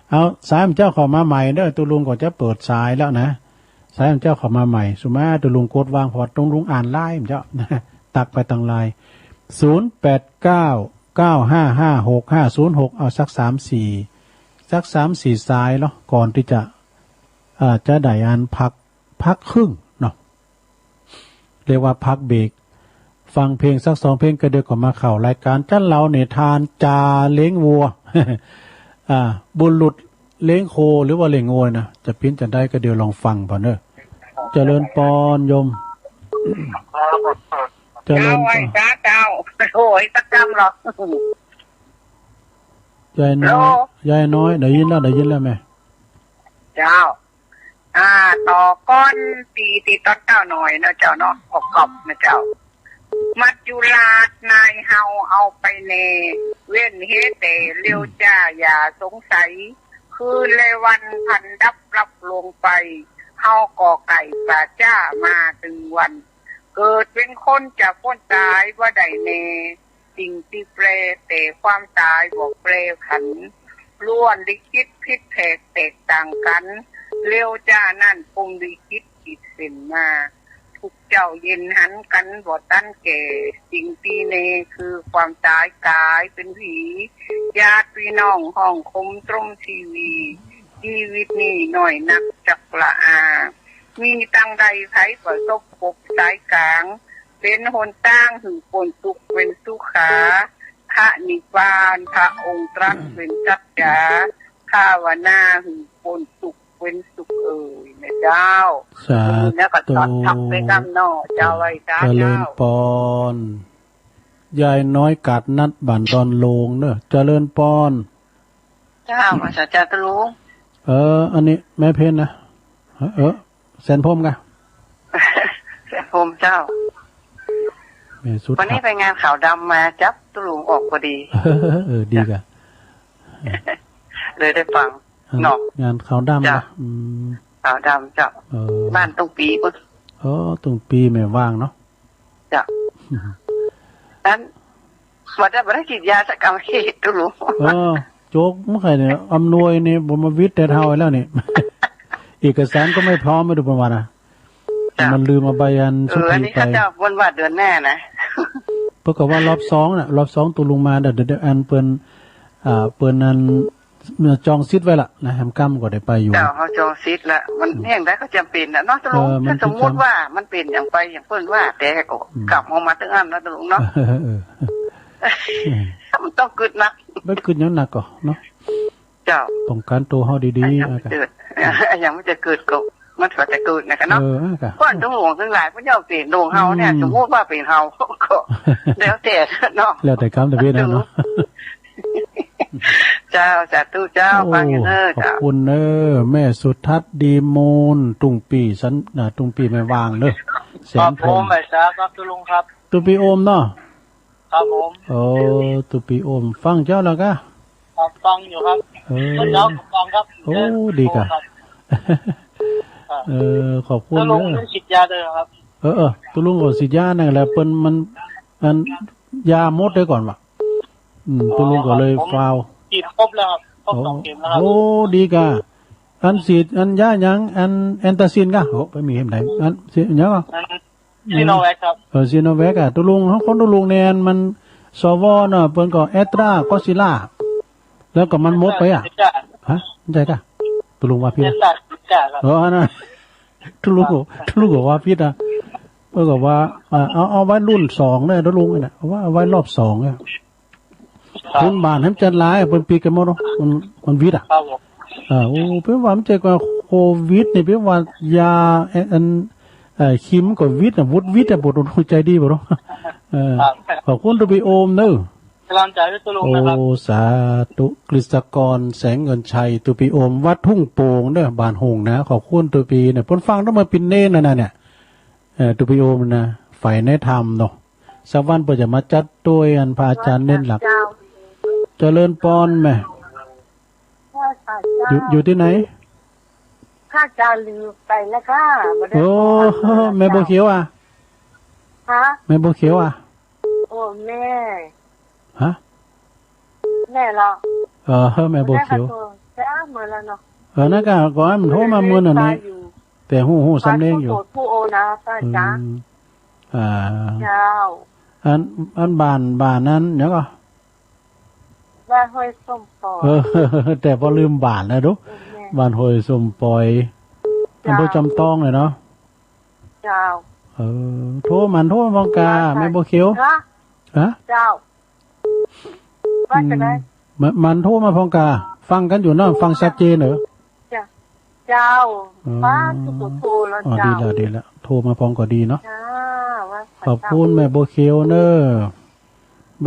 เอา สายหมู่เจ้าเข้ามาใหม่เนาะ ตุ๊ลุงก็จะเปิดสายแล้วนะ สายหมู่เจ้าเข้ามาใหม่ สุมาตุ๊ลุงกดวาง เพราะตุ๊ลุงอ่านไลน์หมู่เจ้า ตักไปตังไลน์ ศูนย์แปดเก้า เก้าห้าห้า หกห้าศูนย์หก เอาสักสามสี่ สักสามสี่สายเนาะ ก่อนตี้จะ อ่า จะได้อันพัก พักครึ่งเนาะ เรียกว่าพักเบรก ฟังเพลงสักสองเพลงก็เดี๋ยวก็มาเข้ารายการ จันเหลานิทาน จ่าเลี้ยงวัว อ่า บุรุษเลี้ยงโคหรือว่าเลี้ยงงัวนะ จะเป๋นจะใดก็เดี๋ยวลองฟังผ่อนเนาะ เจริญปอนโยม เจริญปอน เจ้าไหว้สาเจ้า โอ้ย สักกำหรอก ยายน้อย ฮัลโหล ยายน้อย ได้ยินแล้ว ได้ยินแล้วแม่ เจ้า อ่า ต่อก่อนตี้ ตี้ต๋อนเจ๊าหน่อยเนาะเจ้าเนาะ ออกกอบนะเจ้า มัจจุราชนายเฮาเอาไปแน่ เว้นเฮแต่เร็วจ้าอย่าสงสัย คืนและวันพันดับลับลวงไป เฮาก็ไก่ป่าจ้ามาตึงวัน เกิดเป๋นคนจะป๊นต๋ายบ่ได้แน่ สิ่งตี้แปรแต่ความต๋ายบ่แปรผัน ล้วนลิขิตผิดแผกแตกต่างกั๋น เร็วจ้านั้นพรหมลิขิตขีดเส้นมา ทุกเจ้าเย็นหันกั๋นบ่ตันแก่ สิ่งตี้แน คือความต๋ายก๋ายเป๋นผี ญาติปี้น้องฮ้องขมตรมชีวี ชีวิตนี้น้อยนักจักละอา มีตังใดใผประสบพบสายกลาง เป๋นหนตางหื้อป๊นตุ๊กข์เป๋นสุขา พระนิพพานพระองค์ตรัสเป๋นสัจจา ภาวนาหื้อป๊นตุ๊กข์เป๋นสุขเอ่ย นะเจ้า สาธุ แล้วก็ตอบทักไปกำเนาะ เจ้า ไหว้สา เจริญ เจ้า ปอน ยายน้อยกาดนัดบ้านดอนโลงเนาะ เจริญปอน เจ้า มาสาธุลุง เออ อันนี้แม่เพ็ญนะ เออ แสนพรหมกะ แสนพรหมเจ้า แม่สุด วันนี้ไปงานขาวดำมา จั๊บตุ๊ลุงออกพอดี เออ ดีกะ เลยได้ฟัง เออ เนาะ งานขาวดำ เจ้า นะ อืม ขาวดำเจ้า เออ บ้านตุ้งปี๋ปุ๊น เออ ตุ้งปี๋แม่ว่างเนาะ เจ้า อัน บ่ได้ บ่ได้ฉีดยาสักกำ ตุ๊ลุง เออ โจ๊กเมื่อไหร่เนี่ย อำนวยเนี่ย บ่มาวิทย์แต่เฮาแล้วเนี่ย เอกสารก็ไม่พร้อม ไม่รู้เปิ้นว่านะ เจ้า มันลืมเอาใบอัน เออ สุด อันนี้ ไป ข้าเจ้าเปิ้นว่าเดือนหน้านะ เปิ้นก็ว่ารอบสองน่ะ รอบสองตุ๊ลุงมา เดี๋ยว เดี๋ยว เดี๋ยวอันเปิ้น อ่า เปิ้นอัน จองสิทธิ์ไว้ละนะ แหมกำก็ได้ไปอยู่ เจ้า เฮาจองสิทธิ์ละ มัน อืม แห่งใดก็จ๋ำเป๋นน่ะเนาะ ตุ๊ลุง เออ มัน ถ้าสมมุติว่ามันเป๋นหยังไปหยังเปิ้นว่า แต่ก็ อืม กลับเฮามาตึงอันนะตุ๊ลุงเนาะ เออ เออ มันต้องกึ๊ดนัก บ่กึ๊ดหยังนักก่อเนาะ เจ้า ป้องกันตั๋วเฮาดีๆ ยังบ่ อ่ะ เกิด ยังบ่ได้เกิดก็ มันก็จะเกิดนะกะเนาะ เออ อ่ะกะ ก่อนตุ๊ลุงตังหลาย เปิ้นย่อมเป๋นตุ๊ลุงเฮาเนี่ย อืม สมมุติว่าเป๋นเฮา ก็แล้วแต่เนาะ แล้วแต่กรรมแต่เวรนะเนาะ เจ้า สาธุเจ้า โอ้ ฟังอยู่เน้อ ขอบคุณเน้อ เจ้า แม่สุทัศน์ ดีมูล ตุ้งปี๋สัน อ่า ตุ้งปี๋แม่ว่างเน้อ แสนพรหม ครับผม ไหว้สาครับตุ๊ลุงครับ ตุ้งปี๋โอมเนาะ ครับผม โอ้ ตุ๊ปี๋โอม ฟังเจ้าแล้วกะ ครับ ฟังอยู่ครับ เออ เมื่อเช้าก็ฟังครับ โอ้ ดีกะ ครับ เออ ขอบคุณ ตุ๊ลุง เออ เรื่องฉีดยาด้วยครับ เออ เออ ตุ๊ลุงก็ฉีดยานั่นแหละ เปิ้นมัน อัน ยาหมดได้ก่อนวะ อืม ตุ๊ลุงก็เลย อ๋อ ครับผม ฟาว ฉีดครบแล้วครับ ครบสองเข็มแล้วครับ โอ้ ดีกะ อันฉีด อันยาหยัง อันแอนตาซินกะ โอ้ ไปมีเข็มใด อันฉีดหยังอ่ะ อัน ซีโนแวคครับ เออ ซีโนแวคอะ ตุ๊ลุง เฮาคนตุ๊ลุงแนน มัน สว เนาะ เปิ้นก็แอสตรา ก็ซิล่า แล้วก็มันหมดไปอะ แอสตราเซเนกา ฮะ ใจ้กะ ตุ๊ลุงว่าผิด แอสตราเซเนกาครับ เออ อันนั้น ตุ๊ลุง ตุ๊ลุงก็ว่าผิดอะ เปิ้นก็ว่า อ่า เอา เอาไว้รุ่นสองเนี่ย ตุ๊ลุงเนี่ย เอาไว้ เอาไว้รอบสองเนี่ย ครับ คนบ้านแหมจัดหลาย เปิ้นปิดกั๋นหมดเนาะ มัน มันวิดอะ ครับผม อ่า โอ้ เปิ้นว่ามันใจ้กว่าโควิดนี่ เปิ้นว่ายา เอ่อ อัน เอ่อ คิมก็วิดอะ วุดวิดอะ บ่ฮู้ใจ้ดีบ่เนาะ เออ ครับ ขอบคุณตุ๊ปี๋โอมเน้อ กำลังใจให้ตุ๊ลุงนะครับ โอ้ สาธุ กฤษกร แสงเงินชัย ตุ๊ปี๋โอม วัดทุ่งโป่งเน้อ บ้านโฮงนะ ขอบคุณตุ๊ปี๋เนี่ย เปิ้นฟังตั้งแต่เปิ้นเป๋นเณรนั่นน่ะเนี่ย เอ่อ ตุ๊ปี๋โอมนะ ใฝ่ในธรรมเนาะ สักวันเปิ้นจะมาจัดตวยอันพระอาจารย์เณรหลัก เจ้า เจริญปอนแม่ ข้าพเจ้า อยู่ อยู่ตี้ไหน ข้าพเจ้าลืมไปนะคะ บ่ได้ โอ้ โทรหา แม่บัวเขียวอะ ฮะ แม่บัวเขียวอะ โอ้ แม่ ฮะ แม่เหรอ เออ แม่บัวเขียว บ่ได้ค่ะ โทรจ้า เมื่อแล้วเนาะ เออ นั่นกะ ก็อันโทรมาเมื่อนั้นนี่ อยู่ แต่ฮู้ ฮู้สำเนียงอยู่ บ้านผู้โอนะ ป้าจ๋า อืม อ่า เจ้า อัน อันบ้าน บ้านนั้น เดี๋ยวก่อน บ้านห้วยส้มปอย เออ แต่พอลืมบ้านแล้วดู เออ แม่ บ้านห้วยส้มปอย เจ้า อำเภอจอมตองเลยเนาะ เจ้า เออ โทรมัน โทรมาพร้อมกา แม่บัวเขียว ฮะ ฮะ เจ้า ว่าจะได้ อืม มัน มันโทรมาพร้อมกา ฟังกั๋นอยู่เนาะ ฟังชัดเจนเหรอ เจ้า เจ้า อ๋อ ป้าตุ๊กโทรแล้ว อ๋อ เจ้า ดีแล้ว ดีแล้ว โทรมาพร้อมก็ดีเนาะ จ้า ว่า ขอบคุณแม่บัวเขียวเน้อ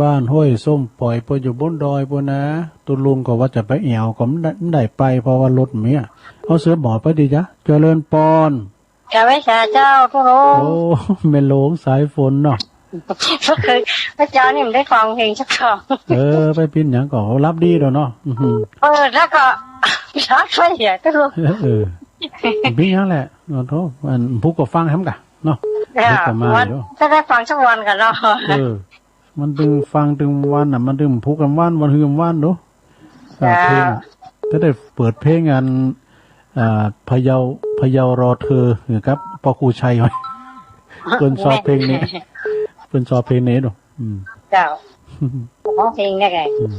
บ้านห้วยส้มปอย เปิ้นอยู่บนดอยปู้นนะ ตุ๊ลุงก็ว่าจะไปแอ่ว ก็บ่ได้ บ่ได้ไป เพราะว่ารถเมีย เอาเสือหมอบไปดีจ๊ะ เจริญปอน กาไหว้สาเจ้าตุ๊ลุง โอ้ แม่หลวงสายฝนเนาะ ก็คือพระเจ้านี่มันได้ฟังเพลงสักคำ เออ ไปปิ้นหยังก็หลับดีแล้วเนาะ อื้อหือ เออ แล้วก็ หลับไปเหียตุ๊ลุง เออ เออ ปิ้นหยังแหละ ขอโทษ อันผู้ก็ฟังแหมกะเนาะ เดี๋ยวก็มา วัน เดี๋ยว จะได้ฟังสักวันกะเนาะ เออ มันตึงฟังตึงวันน่ะ มันตึงผูกกั๋นวัน วันฮือวันดู เอ่อ จ้า เพลงอะ ถ้าได้เปิดเพลงอัน เอ่อ พะเยา พะเยารอเธอ หรือกับ ปอครูชัย เปิ้นชอบเพลงนี้ เปิ้นชอบเพลงนี้ดู อืม เจ้า ฮ้องเพลงเนี่ยไง อืม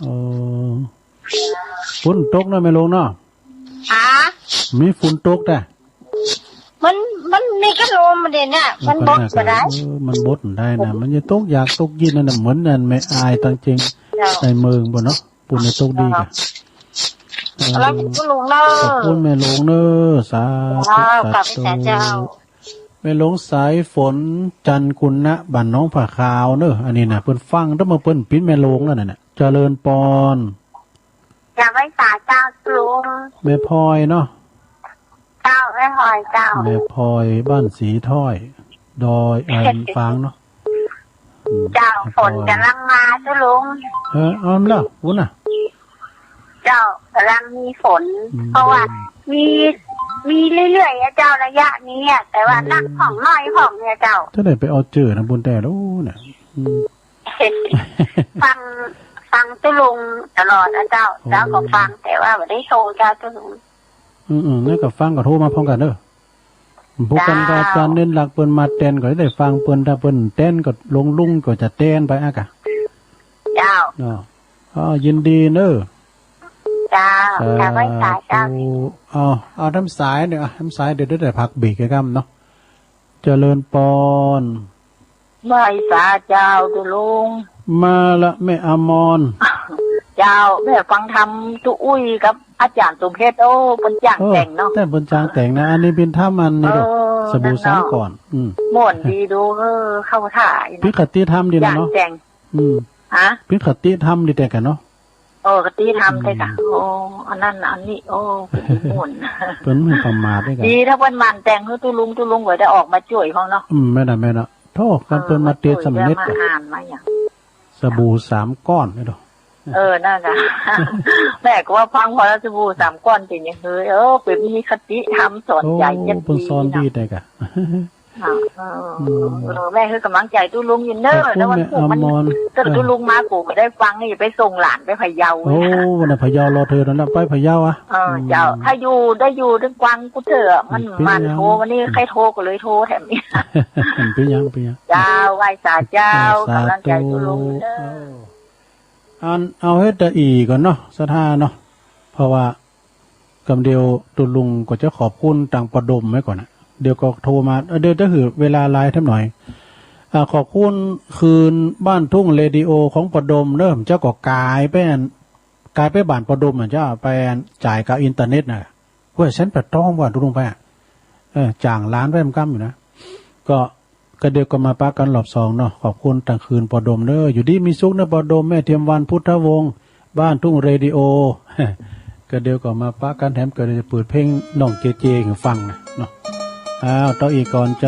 เออ ฝนตกเนาะแม่หลวงเนาะ ฮะ มีฝนตกแต่ มัน มันมีกะลมเด่นน่ะ มันบดบ่ได้ เออ มันบดบ่ได้นะ มันจะตกอยากตกเย็นนั่นน่ะ เหมือนนั่นแม่อายตังเจียง เจ้า ในเมืองบ่เนาะ ปูนในตกดีกะ เจ้า เออ แล้วก็หลวงเนอะ ขอบคุณแม่หลวงเนอะ สาธุ เจ้า สาธุ ขอบคุณเจ้า แม่หลวงสายฝน จันทร์กุณะ บ้านหนองผ้าขาวเนอะ อันนี้น่ะ เปิ้นฟังตั้งเมื่อเปิ้นปิดแม่หลวงแล้วน่ะ เจริญปอน จะไหว้สาเจ้าลุง แม่พลอยเนาะ เจ้า แม่พลอยเจ้า แม่พลอยบ้านสีถ้อย ดอย เอ่อ ฝางเนาะ อืม เจ้า แม่พลอย ฝนกำลังมาเจ้าลุง เออ เอาละวุ้นน่ะ เจ้า กำลังมีฝน อืม เพราะว่ามี มีเรื่อยๆอะเจ้า ระยะนี้อะ แต่ว่า อืม นักพ่องน้อยพ่องเนี่ยเจ้า จะได้ไปเอาเจอนะบุญแต่แล้วเนี่ย อืม ฟัง ฟังตุ๊ลุงตลอดนะเจ้า โอ้ เจ้าก็ฟัง แต่ว่าบ่ได้โทรเจ้าตุ๊ลุง อืมๆ นั่นก็ฟังก็โทรมาพร้อมกั๋นเด้อ พบกั๋นกับ เจ้า อาจ๋ารย์เน้นหลัก เปิ้นมาแตนก็ได้ฟังเปิ้น ถ้าเปิ้นแตนก็หลวงลุงก็จะแตนไปอะกะ เจ้า เนาะ อ๋อ ยินดีเนอะ เจ้า สาธุ จะไหว้สาเจ้า เอา เอาทำสายเนี่ย เอาทำสาย เดี๋ยวได้พักเบรกกั๋นเนาะ เจริญปอน ไหว้สาเจ้าตุ๊ลุง มาละแม่อมร เจ้า แม่ฟังธรรมตุ๊อุ้ยกับอาจ๋ารย์สมเพชร โอ้ เปิ้นจ้างแต่งเนาะ โอ้ แต่เปิ้นจ้างแต่งนะ อันนี้เปิ้นทำอันนี้เนาะ เออ สบู่สามก้อน นั่นเนาะ อืม ม่วนดีดู เออ เข้าท่า ปิ๊กคติธรรมดีนะเนาะ จ้างแต่ง อืม ฮะ ปิ๊กคติธรรมดีแต่กั๋นเนาะ เออ คติธรรม อืม แต่กั๋น โอ้ อันนั้น อันนี้ โอ้ เปิ้นม่วน เปิ้นไม่ประมาทด้วยกั๋น ดีถ้าเปิ้นหมั่นแต่งหื้อตุ๊ลุง ตุ๊ลุงก็ได้ออกมาจ้วยพ่องเนาะ อืม แม่นน่ะ แม่นน่ะ โธ่ คันเปิ้นมาเตียนสำเร็จ เออ มาจ้วย กั๋น มาอ่าน มาอย่าง สบู่สามก้อนนี่เนาะ เออ นั่นน่ะ แม่ก็ว่าฟังพอแล้ว สบู่สามก้อนเป๋นหยังเฮ้ย เออ เปิ้นมีคติธรรมสอนใจ๋ โอ้ เปิ้นสอนดีแต่กั๋น อ่ะ เออ อืม เออ แม่หื้อกำลังใจ๋ตุ๊ลุงอยู่เนอะ ขอบคุณ แล้ววันพุธมัน แม่อมร เกิดตุ๊ลุงมา กูก็ได้ฟัง อย่าไปส่งหลานไปพะเยา โอ้ วันนั้นพะเยารอเธอนั่นน่ะ ไปพะเยาอะ เออ เจ้า อืม ถ้าอยู่ได้อยู่ได้ฟังกูเถอะ มัน เปิ้น มันโทร วันนี้ใค่โทรก็เลยโทรแถมนี่ เปิ้นหยัง เปิ้นหยัง เจ้า ไหว้สาเจ้า สาธุ กำลังใจ๋ตุ๊ลุงเนอะ เออ อัน เอาเฮ็ดแต่อี้ก่อนเนาะ ศรัทธาเนาะ เพราะว่า กำเดียวตุ๊ลุงก็จะขอบคุณตังป้อดมไว้ก่อนนะ เดี๋ยวก็โทรมา เอ่อ เดี๋ยวจะหื้อเวลาหลายแถมหน่อย อ่า ขอบคุณคืนบ้านทุ่งเรดิโอของป้อดมเนอะ เจ้าก็ก๋ายไปอัน ก๋ายไปบ้านป้อดมอะ เจ้าไปอันจ่ายกับอินเทอร์เน็ตน่ะ ห้วย ฉันไปต้องว่าตุ๊ลุงไปอะ เออ จ้างหลานไปมันก้ำอยู่นะ ก็ ก็เดี๋ยวก็มาปะกั๋นรอบสองเนาะ ขอบคุณตังคืนป้อดมเนอะ อยู่ดีมีสุขเนอะป้อดม แม่เทียมวรรณ พุทธวงศ์ บ้านทุ่งเรดิโอ ก็เดี๋ยวก็มาปะกั๋น แถมก็เดี๋ยวจะเปิดเพลงน้องเจเจหื้อฟังนะเนาะ อ้าว เต้าอี้ก่อนจะ